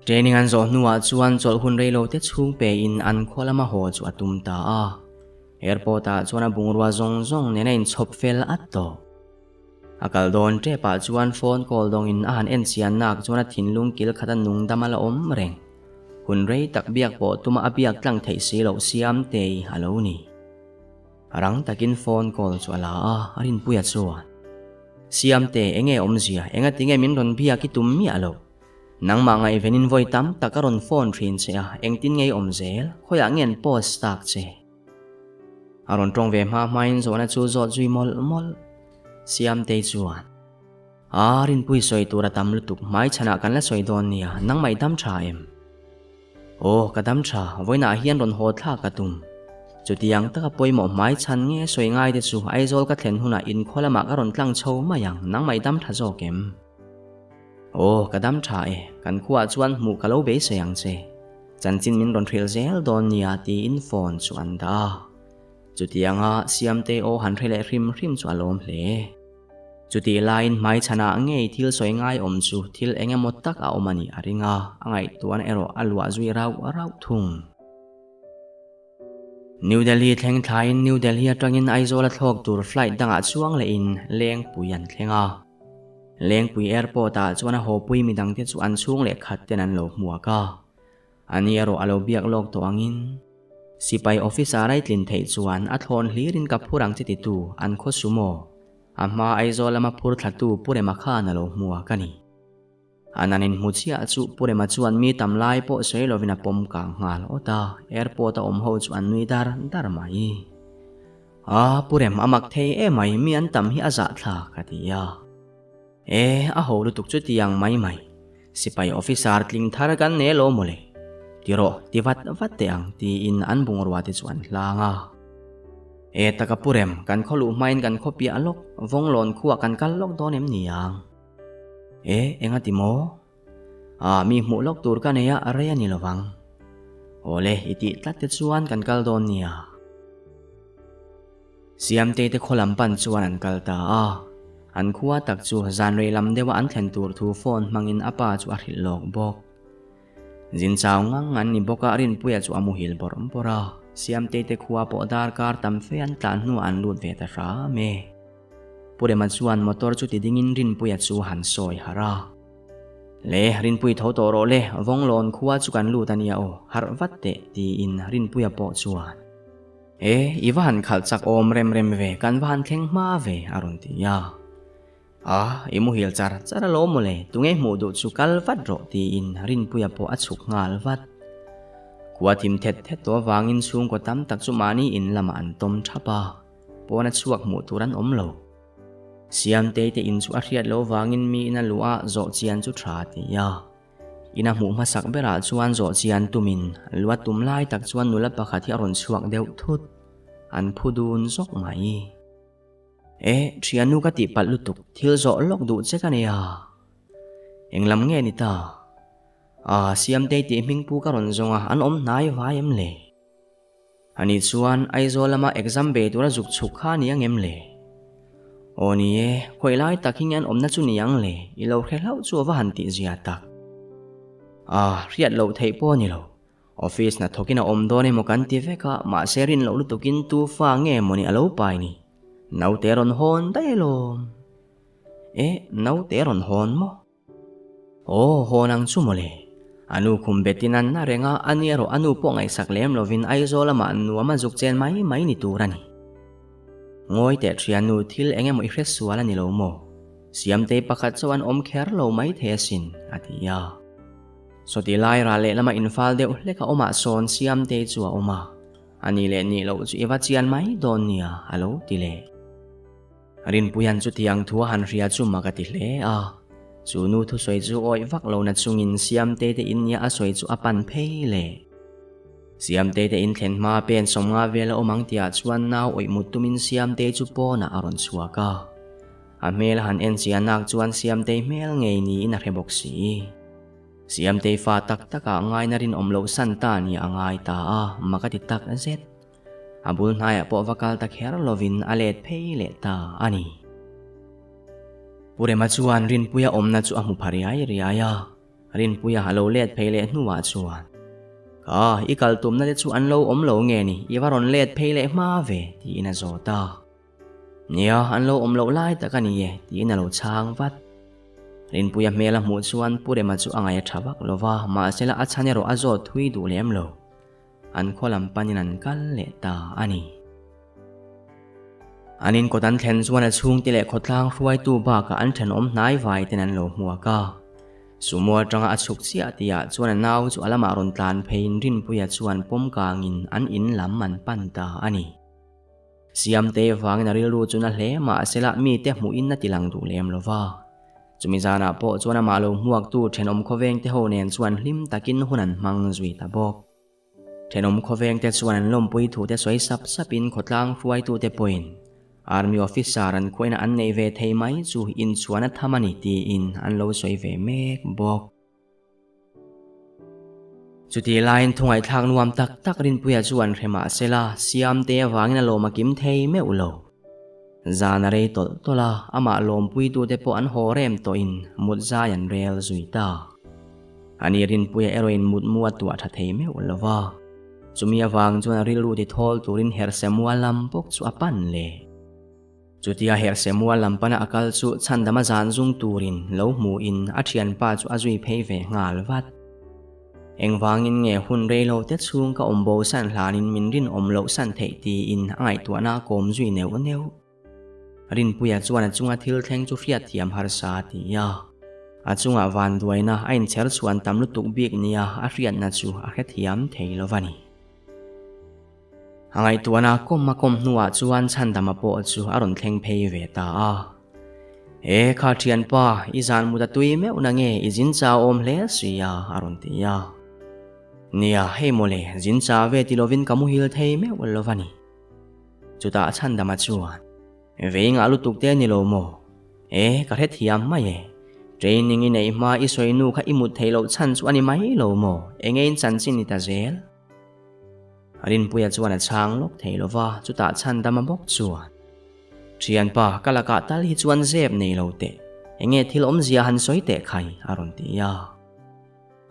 Training an zawh hnuah chuan chawlh hun rei lo te chhung pein an khua lama haw chu a tum ta a. Airport ah chuan a bungrua zawng zawng nen a inchhawp fel at tawh. A kal dawn tepah chuan phone call dawngin a han en chian nak chuan a thinlung kil khat a nung dam a la awm reng. Hun rei tak biak pawh tuma a biak tlang theih si loh siam tei a lo ni. Rang takin phone call chu a la a, a rinpuia chuan, Siamte, enge awmzia, engatinge min rawn biak i tum miah loh? Nangmah ngaihvenin vawi tam tak a rawn phone thin che a, engtin nge i awm zel? Khawiah nge an post tak che? A rawn tawng ve hma hmain zawhna chu zawt zui mawlh mawlh. Siamtei chuan, A, Rinpui sawi tur a tam lutuk, hmaichhanah kan la sawi dawn nia, nangmah i dam tha em? Aw, ka dam tha, vawiinah hian rawn haw thlak ka tum. Chutiang taka pawimawh hmaichhan nge sawi ngai te chu Aizawl ka thlen hunah inkhaw lamah ka rawn tlang chho mai ang, nangmah i dam tha zawk em? Aw, ka dam tha e, kan khuaah chuan hmuh ka lo beisei ang che. Chanchin min rawn hrilh zel dawn nia tiin phone chu an dah a. Chutianga Siamtei aw han hre leh hrim hrim chu a lawm hle. Chutih laiin hmaichhanah ngei thil sawi ngai awm chu thil eng emaw tak a awm a nih a ring a, a ngaihtuahna erawh a luah zui rauh rauh thung. New Delhi thleng thlaiin New Delhi atangin Aizawl a thlawk tur flight dangah chuang lehin Lengpui an thleng a. Lengpui airport ah chuan a hawpui midangte chu an chhung leh khat ten an lo hmuak a. Ani erawh a lo biak lawk tawh angin sipai officer a i tlin theih chuan a thlawn hlirin ka phur ang che titu an khaw sumo a hma Aizawl lama phur thlatu Pu Rema khan a lo hmuak a ni. An an inhmu chiah chu Pu Rema chuan mi tam lai pawh sawi lovin a pawm kang nghal awt a, airport a awm ho chu an nui dar dar mai. A, Pu Rem a mak thei emai mi an tam hi a zahthlak a ti a. E, a ho lutuk chu tiang mai mai. Sipai officer tling thar kan nei lo mawle. Ti rawh, ti vat vat teh ang tiin an bungrua te chu an hlang a. E taka Pu Rem, kan khaw luh hmain kan khaw piah lawk, Vawnglawn khuah kan kal lawk dawn em ni ang? E, enga ti maw? A, mi hmuh lawk tur ka nei a, rei a ni lovang. Awle, i tih tlat te chuan kan kal dawn nia. Siamtei te khaw lam pan chuan an kal ta a. An khua tak chu zan rei lam deuha an thlen tur thu phone hmangin a pa chu a hrilh lawk bawk. Zin chau ngang an ni bawk a, Rinpuia chu a muhil bawrh bawrh a. Siamtei te khua pawh darkar tam fe an tlan hnuah an lut ve ta hram e. Pu Rema chuan motor chu ti dingin Rinpuia chu han sawi harh a. Le, Rinpui tho tawh rawh le, Vawnglawn khua chu kan lut a nia aw, harh vat teh, tiin Rinpuia pawh chuan. E, i va han khalh chak awm rem rem ve, kan va han thleng hma ve, a rawn ti a. A, i muhil char char alawm mawle, tunge hmuh duh chu kal vat rawh, tiin Rinpuia pawh a chhuk nghal vat. Khua thim thet thet tawh avangin chhungkaw tam tak chu mahni in lamah an tawm thap a. Pawn a chhuak hmuh tur an awm lo. Siamtei te in chu a hriat loh vangin mi in a luh a zawh chian chu tha ti a. In a hmuh hmasak berah chuan zawh chian tumin lu a tum lai tak chuan nula pakhat hi a rawn chhuak deuh thut. An phu dun zawk mai. E, thiannu ka tih palh lutuk, thil zawh lawk duh che ka nei a. Englam nge ni ta? A, Siamtei tih hming pu ka rawn zawng a, an awm hnai vai em le? Ani chuan Aizawl lama exam ve tura zuk chhuk kha a ni ang em le? Aw ni e, khawi lai tak hi nge an awmna chu ni ang le? I lo hre hlauh chu a va han tih zia tak. Ah, hriat loh theih pawh a ni lo. Office hna thawkin a awm dawn emaw kan ti vek a, mahse rin loh lutukin tu fa nge mawni a lo pai ni? Naute rawn hawn daih alawm. Eh, naute rawn hawn maw? Aw, hawn ang chu mawle. A nu khum betin an na reng a, a ni erawh a nu pawh ngaihsak lem lovin Aizawl lamah nuam a zuk chen mai mai ni tur a ni. Ngawi teh thiannu, thil eng emaw i hre sual a ni lo maw? Siamtei pakhat chu an awm kher lo mai thei asin, a ti a. Sawti lai ral leh lama infal deuh hlek a awmah sawn Siamtei chu a awm a, a ni leh nih loh chu i va chian mai dawn nia, a lo ti leh. Rinpuia'n chutiang thu a han hria chu mak a ti hle a. Chu nu thusawi chu awih vak lo na chungin Siamte te in nia a sawi chu a pan phei le. Siamtei te in thlen hma pen 50 vel a awm ang tihah chuan nau awih mut tumin Siamtei chu pawnah a rawn chhuak a. A hmel a han en chianak chuan Siamtei hmel ngei niin a hre bawk si. Siamtei fa tak takah ngaina rinawm loh san ta nia a ngai ta a, mak a ti tak zet. A bul hnaiah pawh va kal ta kher lovin a let phei leh ta a ni. Pu Rema chuan Rinpuia awmna chu a hmu pha riai riai a, Rinpuia a lo let phei leh hnuah chuan, Ka, i kal tumna te chu an lo awm lo nge ni, i va rawn let phei leh hma ve, tiin a zawt a. Nia, an lo awm loh lai tak a ni e, tiin a lo chhang vat. Rinpuia hmel a hmuh chuan Pu Rema chu a ngaih a tha vak lo va, mahsela a chhan erawh a zawt thui duh lem lo. An khaw lam panin an kal leh ta a ni. An inkawt an thlen chuan a chhungte leh khawtlang hruaitu bakah an thenawm hnai vai ten an lo hmuak a. Sumo atanga a chhuk chiah tihah chuan a nau chu a lamah rawn tlan pheiin Rinpuia chuan pawm kangin an in lam an pan ta a ni. Siamte vangin a rilru chu na hle mahsela mite hmuhin a tilang duh lem lo va. Chumi zanah pawh chuan amah lo hmuaktu thenawm khawvengte ho nen chuan hlim takin hun an hmang zui ta bawk. Thenawm khawvengte chuan an lawmpui thute sawi sap sapin khawtlang hruaitute pawhin Army officer an khuaina an neih ve thei mai chu inchhuan a tham a ni tiin an lo sawi ve mek bawk. Chutih laiin thungaihthlak nuam tak tak Rinpuia chu an hre mah se la, Siamte avangin a lawm a kim thei meuh lo. Zan a rei tawlh tawlh a, amah lawmpuitute pawh an haw rem tawhin mut zai an rel zui ta. Ani Rinpuia erawhin mutmu a tuah tha thei meuh lo va, chumi avang chuan a rilru ti thawl turin Herhsemua lam bawk chu a pan leh. Chutia Herhsemua lam pana a kal chu chhandama zan zung turin lo hmuhin a thianpa chu a zui phei ve nghal vat. Engvangin nge hun rei lo te chhung ka awm bo san hlanin min rinawm loh san theih tiin a ngaihtuahna a kawm zui neuh neuh. Rinpuia chuan a chunga thil thleng chu hriatthiam harsa a ti a. A chungah vanduaina a inchher chhuan tam lutuk bik nia a hriatna chu a hrethiam thei lo va ni. A ngaihtuahna kawm a kawm hnuah chuan Chhandama pawh chu a rawn thleng phei ve ta a. E kha thianpa, i zan mut a tui meuh na nge i zin cha awm hle si a, a rawn ti a. Nia, hei mawle, zin cha ve ti lovin ka muhil thei meuh lo va ni. Chutah Chhandama chuan, Vei ngah lutuk te ni lo maw? E, ka hrethiam mai e. Training i neih hma i sawi nu kha i mut theih loh chhan chu a ni mai lo maw? Enge in chanchin ni ta zel? Rinpuia chuan a chhang lawk thei lo va, chutah Chhandama bawk chuan, Thianpa, ka lakah tal hi chuan zep nei lo teh. Enge thil awmzia han sawi teh khai? a rawn ti a.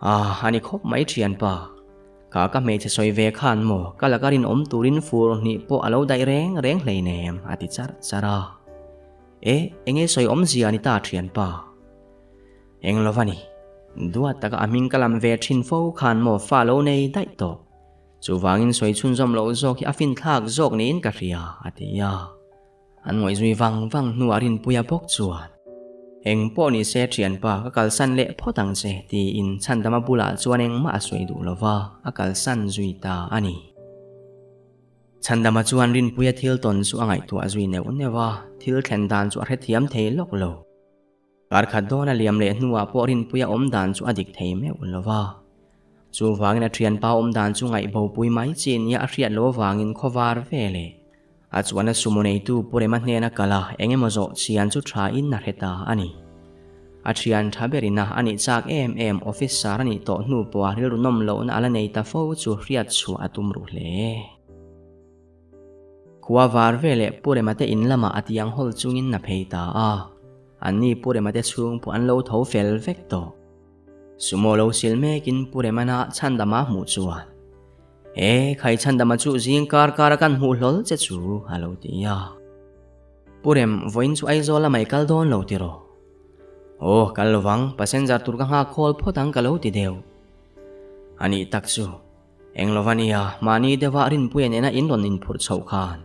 Ah, a ni khawp mai thianpa. Ka ka hmeichhe sawi ve khan maw, ka laka rinawm turin fur hnih pawh a lo daih reng reng hleinem, a ti charh charh a. E, enge sawi awmzia ni ta thianpa? Eng lo va ni. Duat taka a hming ka lam ve thin fo khan maw fa lo nei daih tawh. Chuvangin sawi chhunzawm loh zawk hi a finthlak zawk niin ka hria, a ti a. An ngawih zui vang vang hnuah Rinpuia bawk chuan, Eng pawh ni se thianpa, ka kalsan leh phawt ang che, tiin Chhandama bulah chuan engmah a sawi duh lo va, a kalsan zui ta a ni. Chhandama chuan Rinpuia thil tawn chu a ngaihtuah zui neuh neuh a, thil thlen dan chu a hrethiam thei lawk lo. Kar khat dawn a liam leh hnuah pawh Rinpuia awm dan chu a dik thei meuh lo va. Chuvangin a thianpa awm dan chu ngaihbopui mai chi nia a hriat loh avangin khawvar ve leh a chuan a sumo neitu Pu Rema hnena kal a eng emaw zawh chian chu tha in a hre ta a ni. A thian tha berin a a nih chak em em officer a nih tawh hnu pawha rilru nawm lohna a la nei ta fo chu hriat chhuah a tum ruh hle. Khua var veleh Pu Rema te in lamah a tiang hawl chungin a phei ta a. Anni Pu Rema te chhung pawh an lo tho fel vek tawh. Sumo lo sil mekin Pu Remana chhandama hmuh chuan, E, khai chhandama chu zing kar kara kan hmuh hlawl che chu, a lo ti a. Pu Rem, vawiin chu Aizawl lamah i kal dawn lo tiraw? Aw, kal lovang, passenger tur ka nghak khawl phawt ang ka lo ti deuh. A nih tak chu. Eng lo va nia, mahni deuha Rinpuia nena in rawn inphurh chhoh khan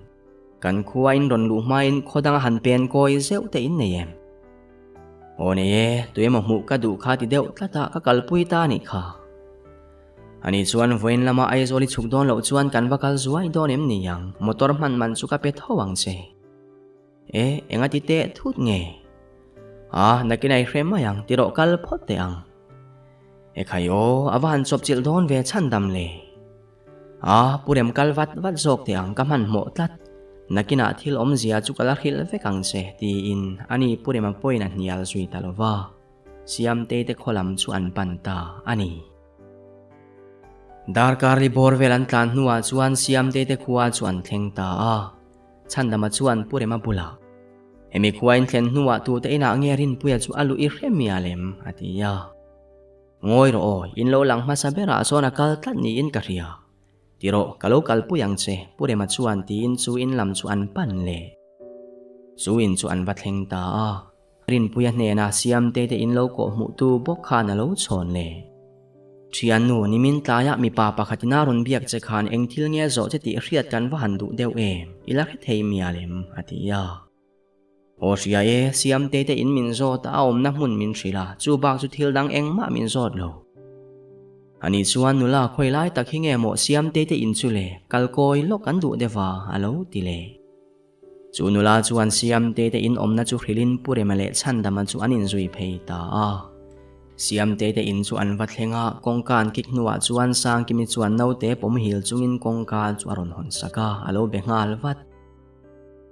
kan khua in rawn luh hmain khaw danga han pen kawi zeuh te in nei em? Aw nei e, tui emaw hmuh ka duh kha ti deuh tlat a, ka kalpui ta anih kha. Ani chuan vawiin lama Aizawl i chhuk dawn loh chuan kan va kal zuai dawn em ni ang, motor hman man chu ka pe tho ang che. E, enga ti teh thut nge? A, nakin a i hre mai ang, ti rawh kal phawt teh ang. Ekhai aw, a va han chawp chilh dawn ve chhan dam le. A, Pu Rem kal vat vat zawk teh ang ka hmanhmawh tlat. Nakinah thil awmzia chu ka la hrilh vek ang che, tiin ani Pu Rema pawhin a hnial zui ta lo va. Siamtei te khaw lam chu an pan ta a ni. Darkar li bawr vel an tlan hnuah chuan Siamtei te khua chu an thleng ta a. Chhandama chuan Pu Rema bulah, Hemi khua in thlen hnuah tute inah nge Rinpuia chu a luh i hre mial em? a ti a. Ngawi rawh aw, in lo lang hmasa berah chuan a kal tlat niin ka hria. Ti rawh, ka lo kalpui ang che, Pu Rema chuan tiin chu in lam chu an pan leh. Chu in chu an va thleng ta a. Rinpuia hnenah Siamtei te in lo kawh hmuhtu bawk khan a lo chhawn le. Thiannu, nimin tlaiah mipa pakhatin a rawn biak che khan eng thil nge zawh che tih hriat kan va han duh deuh em, i la hre thei mial em? a ti a. Aw hria e, Siamtei te in min zawt a, a awmna hmun min hrilh a, chu bak chu thil dang engmah min zawt lo. Ani chuan nula khawi lai tak hi nge maw Siamtei te in chu le, kalkawi lawk an duh deuh a, a lo ti le. Chu nula chuan Siamte te in awmna chu hrilhin Pu Rema leh Chhandama chu an inzui phei ta a. Siamte te in chu an va thleng a, kawngka an kik hnuah chuan Sangkimi chuan naute pawmhil chungin kawngka chu a rawn hawn sak a, a lo be nghal vat.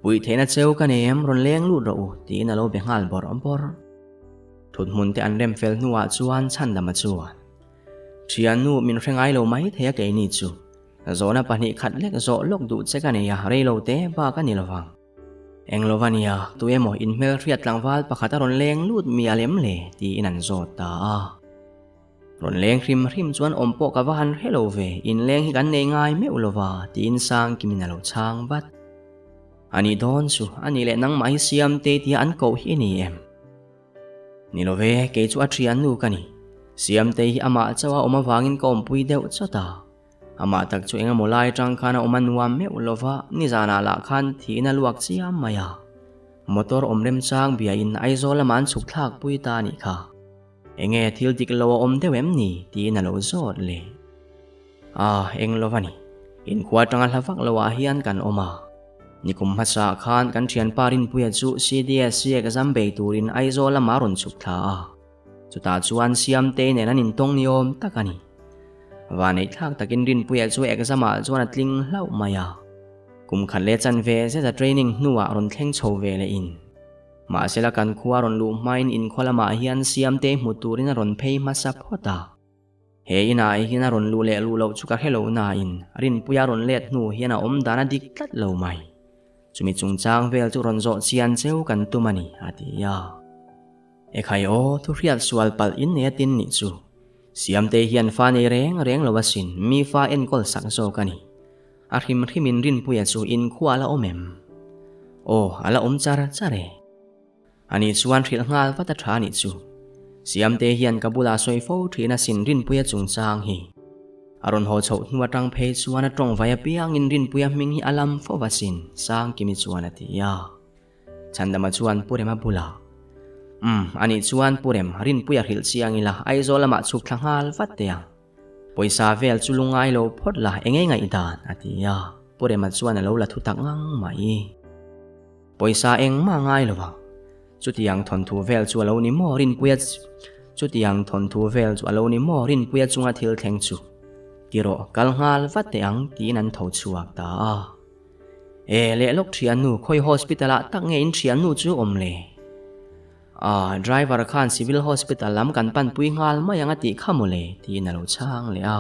Puih theihna cheu ka nei em, rawn leng lut rawh u, tiin a lo be nghal bawrh bawrh. Thuthmun te an rem fel hnuah chuan Chhandama chuan, Thiannu, min hre ngai lo mai thei a keini chu. Zawhna 2 khat lek zawh lawk duh che ka nei a, rei lo te bak a ni lovang. Eng lo va nia, tu emaw inhmel hriat tlangval pakhat a rawn leng lut mial em le? tiin an zawt ta a. Rawn leng hrim hrim chuan awm pawh ka va han hre lo ve, inleng hi kan nei ngai meuh lo va, tiin Sangkimin a lo chhang vat. A nih dawn chu, a nih leh nangmah hi Siamtei tia an koh hi i ni em? Ni lo ve, kei chu a thiannu ka ni. Siamtei hi amah chauh a awm avangin ka awmpui deuh chawt a. Amah tak chu engemaw lai atang khan a awm a nuam meuh lo va, nizanah lah khan thihna luak chiam mai a. Motor awm remchang biain Aizawl lamah an chhuk thlak pui ta a nih kha. Enge thil dik lo a awm deuh em ni? tiin a lo zawt leh. Ah, eng lo va ni. Inkhua atanga hla vak loah hian kan awm a. Nikum hmasa khan kan thianpa Rinpuia chu CDSC exam bei turin Aizawl lamah a rawn chhuk thla a. Chutah chuan Siamtei nen an intawng ni awm tak a ni. Vaneih thlak takin Rinpuia chu exam ah chuan a tling hlauh mai a. Kum khat leh chanve zet a training hnuah rawn thleng chho ve leh in. Mahsela kan khua rawn luh hmain inkhua lamah hian Siamtei hmu turin a rawn phei hmasa phawt a. He inah hian a rawn luh leh luh loh chu ka hre lo nain Rinpuia rawn let hnu hian a awm dan a dik tlat lo mai. Chumi chungchang vel chu rawn zawh chian cheu kan tum a ni, a ti a. Ekhai aw, thu hriat sual palh in nei a tin nih chu. Siamtei hian fa nei reng reng lo asin, mi fa enkawl sak zawk a ni. A hrim hrimin Rinpuia chu inkhua a la awm em? Aw, a la awm char char e. Ani chuan hrilh nghal vat a tha nih chu. Siamtei hian ka bulah sawi fo thin asin Rinpuia chungchang hi. A rawn haw chhoh hnu atang phei chuan a tawng vai apiangin Rinpuia hming hi a lam fo asin, Sangkimi chuan a ti a. Chhandama chuan Pu Rema bulah, Umm, anih chuan Pu Rem, Rinpuia hrilh chiang ila, Aizawl lamah chhuk thla nghal vat teh ang. Pawisa vel chu lungngai lo phawt la, eng nge ngaihdan? a ti a. Pu Rema chuan a lo la thu tak ngang mai. Pawisa engmah ngai lo ang. Chutiang thawnthu vel chu a lo ni maw Rinpuia Chutiang thawnthu vel chu a lo ni maw Rinpuia chunga thil thleng chu. Ti rawh, kal nghal vat teh ang, tiin an tho chhuak ta a. E leh lawk thiannu, khawi hospital ah tak nge in thiannu chu awm le? Ah, driver khan civil hospital lam kan panpui nghal mai ang a tih kha mawle, tiin a lo chhang leh a.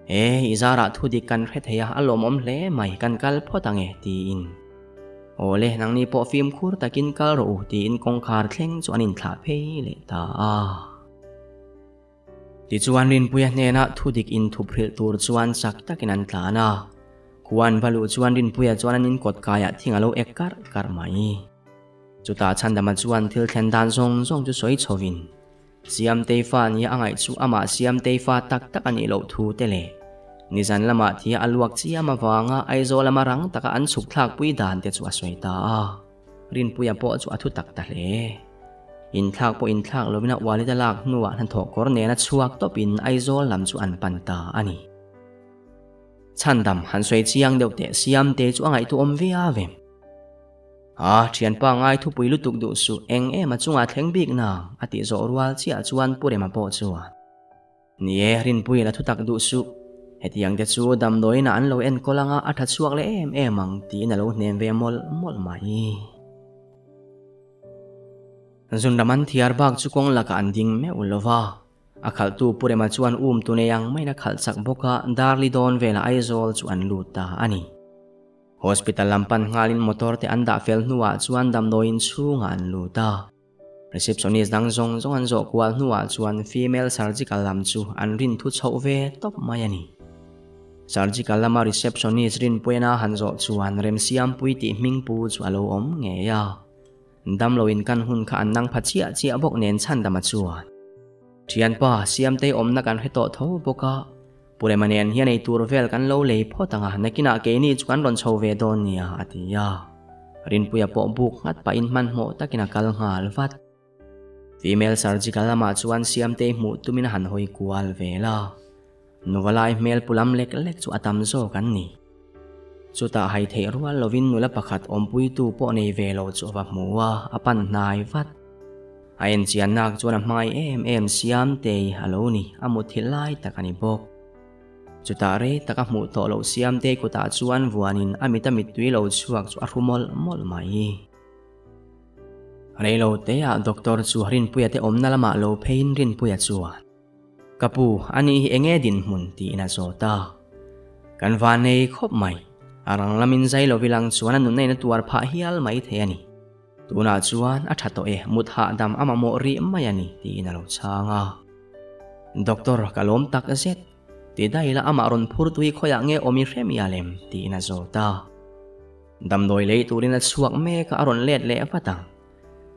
E, i zarah thu dik kan hre thei a, a lawmawm hle mai, kan kal phawt ang e, tiin. Awle, nangni pawh fimkhur takin kal rawh u, tiin kawngkhar thleng chu an inthlah phei leh ta a. Tichuan Rinpuia hnenah thudik inthup hrilh tur chuan chak takin an tlan a. Khua an va luh chuan Rinpuia chuan an inkawt kaiah thing a lo ek karh karh mai. Chutah Chhandama chuan thil thlen dan zawng zawng chu sawi chhovin, Siamtei fa nia a ngaih chu amah Siamtei fa tak tak a nih loh thu te leh nizan lamah thia a luak chiam avanga Aizawl lama rang taka an chhuk thlakpui dan te chu a sawi ta a. Rinpuia pawh chu a thu tak ta hle. Inthlak pawh inthlak lovin a ualit a lak hnuah hnathawh kawr nena chhuak tawpin Aizawl lam chu an pan ta a ni. Chhandam han sawi chiang deuh teh Siamte chu a ngaihtuahawm viau em? A, thianpa ngai thupui lutuk duh suh, eng em a chungah thleng bik nang, a tih zawh rual chiah chuan Pu Rema pawh chuan. Ni e, Rinpuiin a thutak duh suh. Hetiang te chu damdawiin ah an lo enkawl anga a tha chhuak leh em em ang tiin a lo hnem ve mawlh mawlh mai. Zunram an thiar bak chu kawng lakah an ding meuh lo va. A khalhtu Pu Rema chuan um tu nei ang maiin a khalh chak bawk a, Darli dawn velah Aizawl chu an lut ta a ni. Hospital lam pan nghalin motor te an dah fel hnuah chuan damdawiin chhungah an lut a. Receptionist dang zawng zawng an zawh kual hnuah chuan female surgical lam chu an rin thu chhoh ve tawp mai a ni. Surgical lama receptionist rinpuiana han zawh chuan Remsiampui tih hmingpu chu a lo awm ngei a. Damlo in kan hun kha an nang pha chiah chiah bawk nen chhandama chuan Thianpa, Siamtei awmna kan hre tawh tho bawk a, Pu Rema nen hian ei tur vel kan lo lei phawt ang a, nakinah keini chu kan rawn chho ve dawn nia, a ti a. Rinpuia pawh buk nghat pahin hmanhmawh takin a kal nghal vat. Female surgical lamah chuan Siamtei hmuh tumin a han hawi kual vel a. Nuva lai hmel pu lam lek lek chu a tam zawk an ni. Chutah hai theih rual lovin nula pakhat awmpuitu pawh nei ve lo chu a va hmu a, a pan hnai vat. A enchiannak chuan a hmangaih em em Siamtei a lo ni, a mutthilh lai tak a ni bawk. Chutah rei tak a hmuh tawh loh Siamtei kutah chuan vuanin a mit a mittui lo chhuak chu a hru mawlh mawlh mai. Reilo teah doctor chu Rinpuia te awmna lamah lo pheiin Rinpuia chuan. Ka pu, ani hi enge dinhmun tiin a zawt a. Kan va nei khawp mai. A rang lamin zai lo vilang chuan a nunna in a tuar phah hial mai thei a ni. Tunah chuan a tha tawh e, mut hahdam a mamawh rih mai a ni tiin a lo chhang a. Doctor, ka lawm tak zet. Ti daih la amah rawn phur tui khawiah nge awm i hre mial em? tiin a zawt a. Damdawi lei turin a chhuak mek a, a rawn let leh vat ang.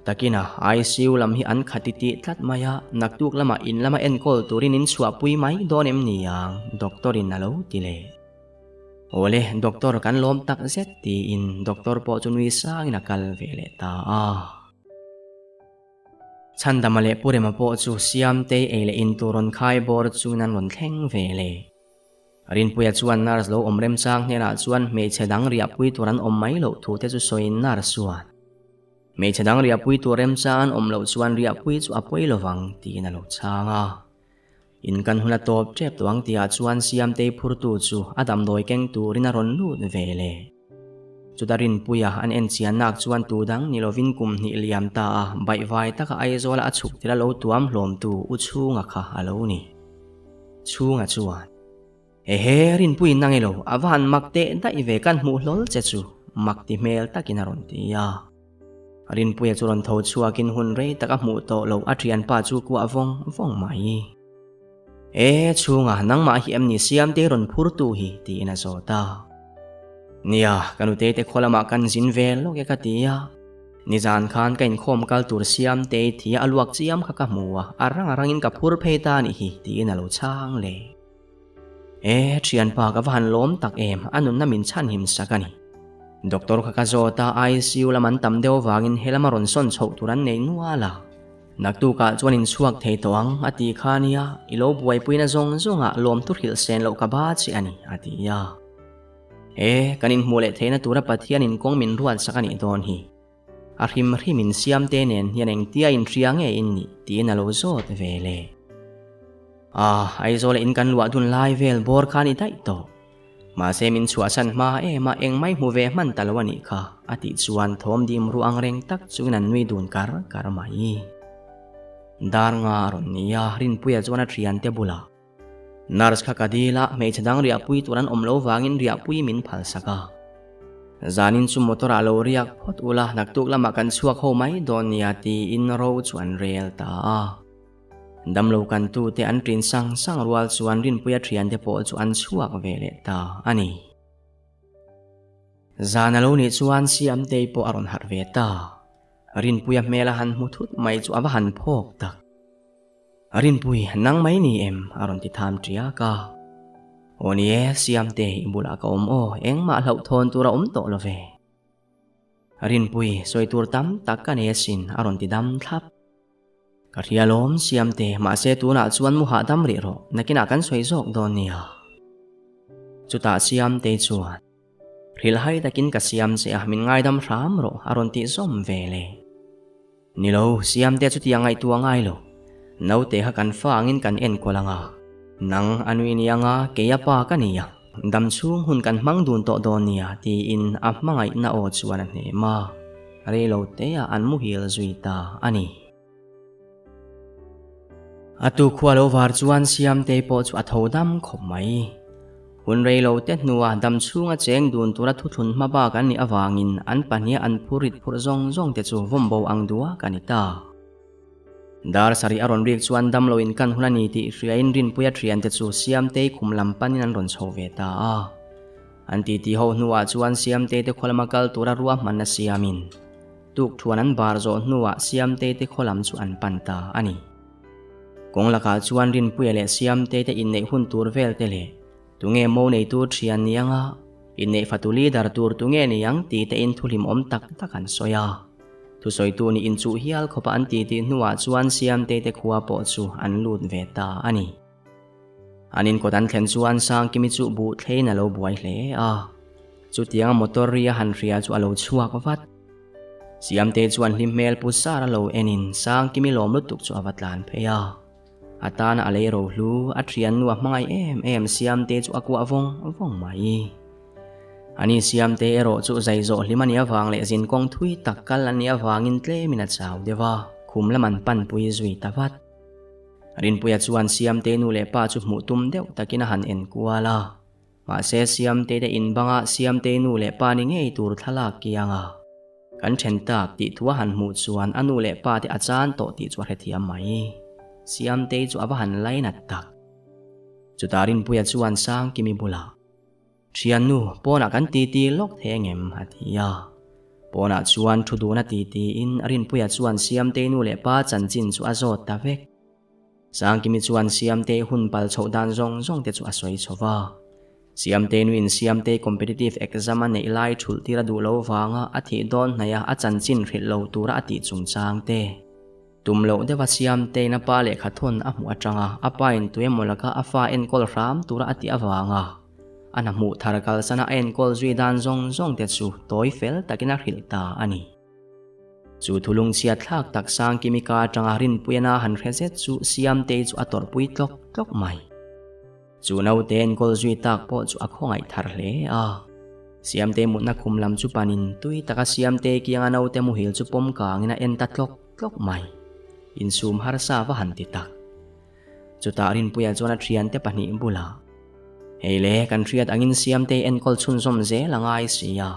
Takina ICU lam hi an khat titih tlat mai a, naktuk lamah in lama enkawl turin in chhuahpui mai dawn em ni ang? Doctor in a lo ti leh. Awle, doctor kan lawm tak zet tiin doctor pawh chu nui sangin a kal ve leh ta a. Chhandama leh Pu Rema pawh chu Siamtei ei leh in tur rawn khai bawr chuin an rawn thleng ve leh. Rinpuia chuan nurse lo awm remchang hnenah chuan hmeichhe dang riahpui tur an awm mai loh thu te chu sawiin nurse chuan, Hmeichhe dang riahpui tur remchang an awm loh chuan riahpui chu a pawi lovang tiin a lo chhang a. In kan hun a tawp tep tawh ang tihah chuan Siamtei phurtu chu a damdawi keng turin a rawn lut ve le. Chuta Rinpuia an enchiannak chuan tu dang ni lovin kum hnih liam ta a, baihvai taka Aizawla a chhuk tir a lo tuam hlawmtu U Chhunga kha a lo ni. Chhunga chuan, Ehe, Rinpuiin nang ilo, a va han mak teh daih ve kan hmuh hlawl che chu, mak ti hmel takin a rawn ti a. Rinpuia chu rawn tho chhuakin hun rei tak a hmuh tawh loh a thianpa chu kuah vawng vawng mai. E, Chhunga, nangmah hi em ni Siamtei rawn phurtu hi? tiin a zawt a. Nia, ka nutei te khaw lamah kan zin ve lawk e ka ti a. Nizan khan ka inkhawm kal tur Siamtei thia a luak chiam kha ka hmu a, a rang a rangin ka phur phei ta anih hi, tiin a lo chhang le. E, thianpa ka va han lawm tak em, a nunna min chhanhim sak a ni. Doctor kha ka zawt a, ICU lam an tam deuh avangin helama rawn sawn chhoh tur an nei nual a. Naktukah chuan inchhuak thei tawh ang, a ti kha nia, i lo buaipuina zawng zawngah lawmtu hrilh sen loh ka ba che a ni, a ti a. E, kan inhmuh leh theihna tura Pathianin kawng min ruatsak a nih dawn hi. A hrim hrim in Siamte nen hian engtia inhria nge in nih tiin a lo zawt ve le. Ah, Aizawla in kan luah dun lai vel bawr kha a ni daih tawh. Mahse min chhuahsan hma em a, engmai hmu ve hman ta lo a nih kha, a tih chuan thawm dim ru ang reng tak chuin an nui dun kar kar mai. Dar nga a rawn ni a, Rinpuia chuan a thiante bulah. Nurse kha ka dil a, hmeichhe dang riahpui tur an awm lo vangin riahpui min phal sak a. Zanin chu motor ah lo riak phawt ula, naktuk lamah kan chhuak ho mai dawn nia tiin ro chu an rel ta a. Damlo kantu te an ṭin sang sang rual chuan Rinpuia ṭhiante pawh chu an chhuak ve leh ta a ni. Zan a lo nih chuan Siamtei pawh a rawn harh ve ta. Rinpuia hmel a han hmu thut mai chu a va han phawk tak. Rinpui, nang mai ni em? a rawn ti tham ṭiak a. Aw ni e, Siamte, i bulah ka awm aw, engmah hlauhthawn tur a awm tawh lo ve. Rinpui, sawi tur tam tak ka nei asin, a rawn ti dam thlap. Ka hria lawm, Siamte, mahse tunah chuan mu hahdam rih rawh, nakinah kan sawi zawk dawn nia. Chutah Siamtei chuan. Hrilhai takin ka siam che a, min ngaidam hram rawh, a rawn tih zawm ve le. Ni lo, Siamte chutiang ngaihtuah ngai lo. Naute kha kan fa angin kan enkawl ang a. Nang a nui ni anga kei a pa ka ni a, dam chhung hun kan hmang dun tawh dawn nia tiin a hmangaihna aw chuan a hnem a, reilo teah an muhil zui ta a ni. A tu khua lo var chuan Siamtei pawh chu a tho dam khawp mai. Hun reilo te hnua dam chhunga cheng dun tura thuthlun hma bak an nih avangin an pahniha an phur rit phurh zawng zawng te chu vawm bo ang duak a ni ta. Dar sarih a rawn rik chuan damlo in kan hun a ni tih hriain Rinpuia thiante chu Siamtei khum lam panin an rawn chho ve ta a. An titi ho hnuah chuan Siamtei te khaw lama kal tura ruahmanna siamin Tukthuan an bar zawh hnuah Siamtei te khaw lam chu an pan ta a ni. Kawng lakah chuan Rinpuia leh Siamtei te inneih hun tur vel te leh tunge mo neitu thian ni anga inneih fatu leader tur tunge ni ang tih te in thuhlim awm tak tak an sawi a. Thusawitu nih inchuh hial khawpa an titi hnuah chuan Siamtei te khua pawh chu an lut ve ta a ni. An inkawt an thlen chuan Sangkimi chu buh thleiin a lo buai hle a. Chutianga motor ri a han hria chu a lo chhuak vat. Siamte chuan hlim hmel pu sar a lo enin Sangkimi lawm lutuk chu a va tlan phei a. A tana a lei rohlu, a thiannu a hmangaih em em Siamte chu a kuah vawng vawng mai. Ani Siamte erawh chu zai zawh hlim a nih avang leh zinkawng thui tak kal a nih avangin tlemin a chau deuh a, khum lam an panpui zui ta vat. Rinpuia chuan Siamte nu leh pa chu hmuh tum deuh takin a han en kual a. Mahse Siamte te in banga Siamte nu leh pa ni ngei tur thlalak kiang a. Kan then tak tih thu a han hmuh chuan a nu leh pa te a chan tawh tih chu a hrethiam mai. Siamtei chu a va han lainat tak. Chutah Rinpuia chuan Sangkimi bulah. Thiannu, pawnah kan titi lawk thei angem? a ti a. Pawnah chuan thu dun a titiin Rinpuia chuan Siamtei nu leh pa chanchin chu a zawt ta vek. Sangkimi chuan Siamtei hun pal chhoh dan zawng zawng te chu a sawi chho va. Siamtei nuin Siamtei competitive exam a neih lai thulh tir a duh lo vanga a thih dawn hnaih a a chanchin hrilh lo tura a tih chungchang te. Tum loh deuha Siamteiin a pa lehkha thawn a hmuh atanga a pa in tuemaw laka a fa enkawl hram tura a tih avanga a hna hmuh thar kalsana a enkawl zui dan zawng zawng te chu tawi fel takin a hrilh ta a ni. Chu thulungchhia thlak tak Sangkimi ka atanga Rinpuiana han hre zet chu Siamtei chu a tawrhpui tlawk tlawk mai. Chu naute enkawl zui tak pawh chu a khawngaih thar hle a. Siamtei mutna khum lam chu panin tui taka Siamtei kianga naute muhil chu pawm kangin a en ta tlawk tlawk mai. Insum harsa va han ti tak. Chutah Rinpuia chuan a thiante pahnih bulah, Hei le, kan hriat angin Siamtei enkawl chhunzawm zel a ngai si a.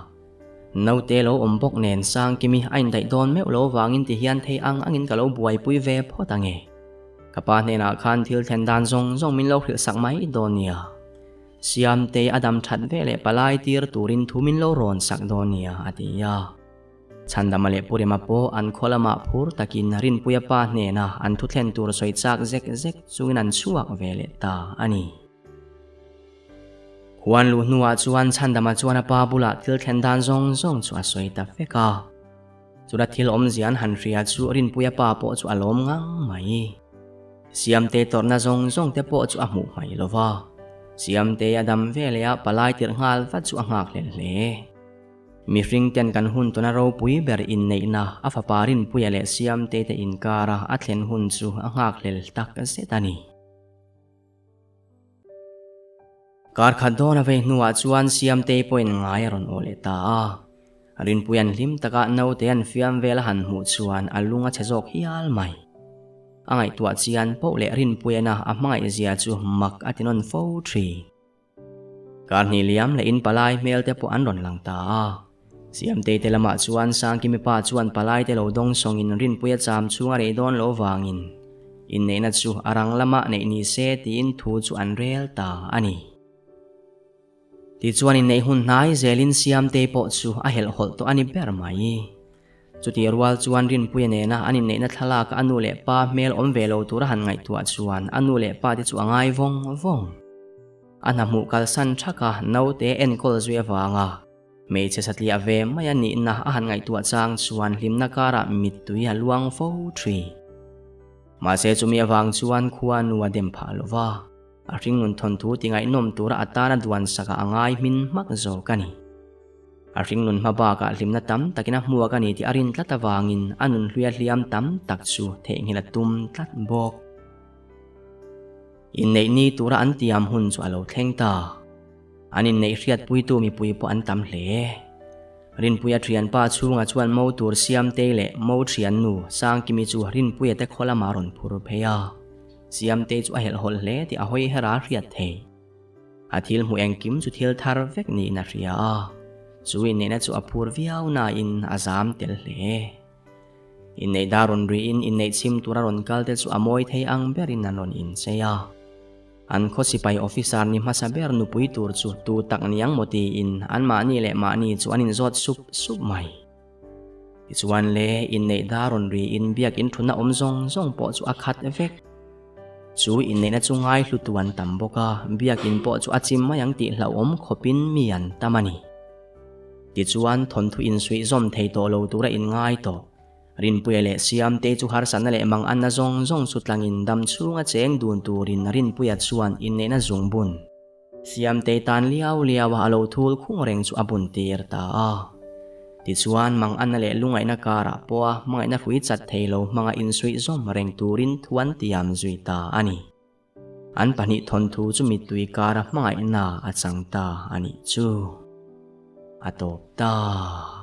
Naute lo awm bawk nen Sangkimi a indaih dawn meuh lo vangin ti hian thei ang angin ka lo buaipui ve phawt ange. Ka pa hnenah khan thil thlen dan zawng zawng min lo hrilh sak mai dawn nia. Siamtei a dam that ve leh palai tir turin thu min lo rawn sak dawn nia, a ti a. Chhandama leh Purima pawh an khaw lamah phur takin Rinpuia pa hnena an thu thlen tur sawi chak zek zek chungin an chhuak ve leh ta a ni. Huan luh hnuah chuan Chhandama chuan a pa bulah thil thlen dan zawng zawng chu a sawi ta vek a. Chula thil awmzia an han hria chu Rinpuia pa pawh chu a lawm ngang mai. Siamte tawrhna zawng zawng te pawh chu a hmuh hmaih lo va. Siamte a dam veleh a palai tirh nghal vat chu a nghak hlel hle. Mihring ten kan hun tuna ropui ber inneihna a fapa Rinpuia leh Siamte te inkara a thlen hun chu a nghakhlel tak zet a ni. Kar khat dawn a vei hnuah chuan Siamtei pawhin ngai a rawn aw leh ta a. Rinpuia'n hlim taka naute an fiam vel a han hmuh chuan a lung a chhe zawk hial mai. A ngaihtuah chian poh leh Rinpuiana a hmangaih zia chu mak a ti nawn fo thin. Kar hnih liam leh in palai hmel te pawh an rawn lang ta a. Siamtei te lamah chuan Sangkimi pa chuan palai te lo dawng sawngin Rinpuia cham chhung a rei dawn lo vangin inneihna chu a rang lamah neih ni se tiin thu chu an rel ta a ni. Tichuan inneih hun hnai zelin Siamtei pawh chu a helhhawlh tawh a ni ber mai. Chutih rual chuan Rinpuia nena an inneihna thlalaka a nu leh pa hmel awm ve lo tura han ngaihtuah chuan a nu leh pa te chu a ngai vawng vawng. A hna hmuh kalsan thaka naute enkawl zui avanga hmeichhe satliah ve mai a nihna a han ngaihtuah chang chuan hlimna karah mittui a luang fo thin. Mahse chumi avang chuan khua nu a dem phah lo va, a hringnun thawnthu ti ngaihnawm tura a tana duan sakah a ngai hmin hmak zawk a ni. A hringnun hma bakah hlimna tam takin a hmuak a ni tih a rin tlat avangin a nunhluia hliam tam tak chu theihnghilh a tum tlat bawk. Inneih ni tura an tiam hun chu a lo thleng ta. An inneih hriatpuitu mipui pawh an tam hle. Rinpuia thianpa chhunga chuan mo tur Siamtei leh mo thiannu Sangkimi chu Rinpuia te khaw lamah a rawn phur phei a. Siamtei chu a helhhawlh hle tih a hawi her a hriat thei. A thil hmuh engkim chu thil thar vek niin a hria a, chu inneihna chu a phur viau nain a zam tel hle. Inneih dar rawn riin inneih chhim tura rawn kal te chu a mawi thei ang berin an rawn inchei a. An khaw sipai officer ni hmasa ber nupui tur chu tu tak niang maw tiin anmahni leh mahni chu an inzawt sup sup mai. Tichuan le, inneih dar rawn riin biakin thutna awm zawng zawng pawh chu a khat vek. Chu inneihna chu ngaihlutu an tam bawk a, biakin pawh chu a chim mai ang tih hlauhawm khawpin mi an tam a ni. Tichuan, thawnthu insuih zawm thei tawh lo tura inngai tawh. Rinpuia leh Siamte chu harsatna leh manganna zawng zawng chu tlangin dam chhunga cheng dun turin Rinpuia chuan inneihna zungbun Siamte tan liau liau a a lo thul khung reng chu a bun tir ta a. Tichuan, manganna leh lungaihna karah pawha hmangaihna hrui chat thei lo hmanga insuih zawm reng turin thuan tiam zui ta a ni. An pahnih thawnthu chu mittui kara hmangaihna a chang ta a nih chu. A tawp ta.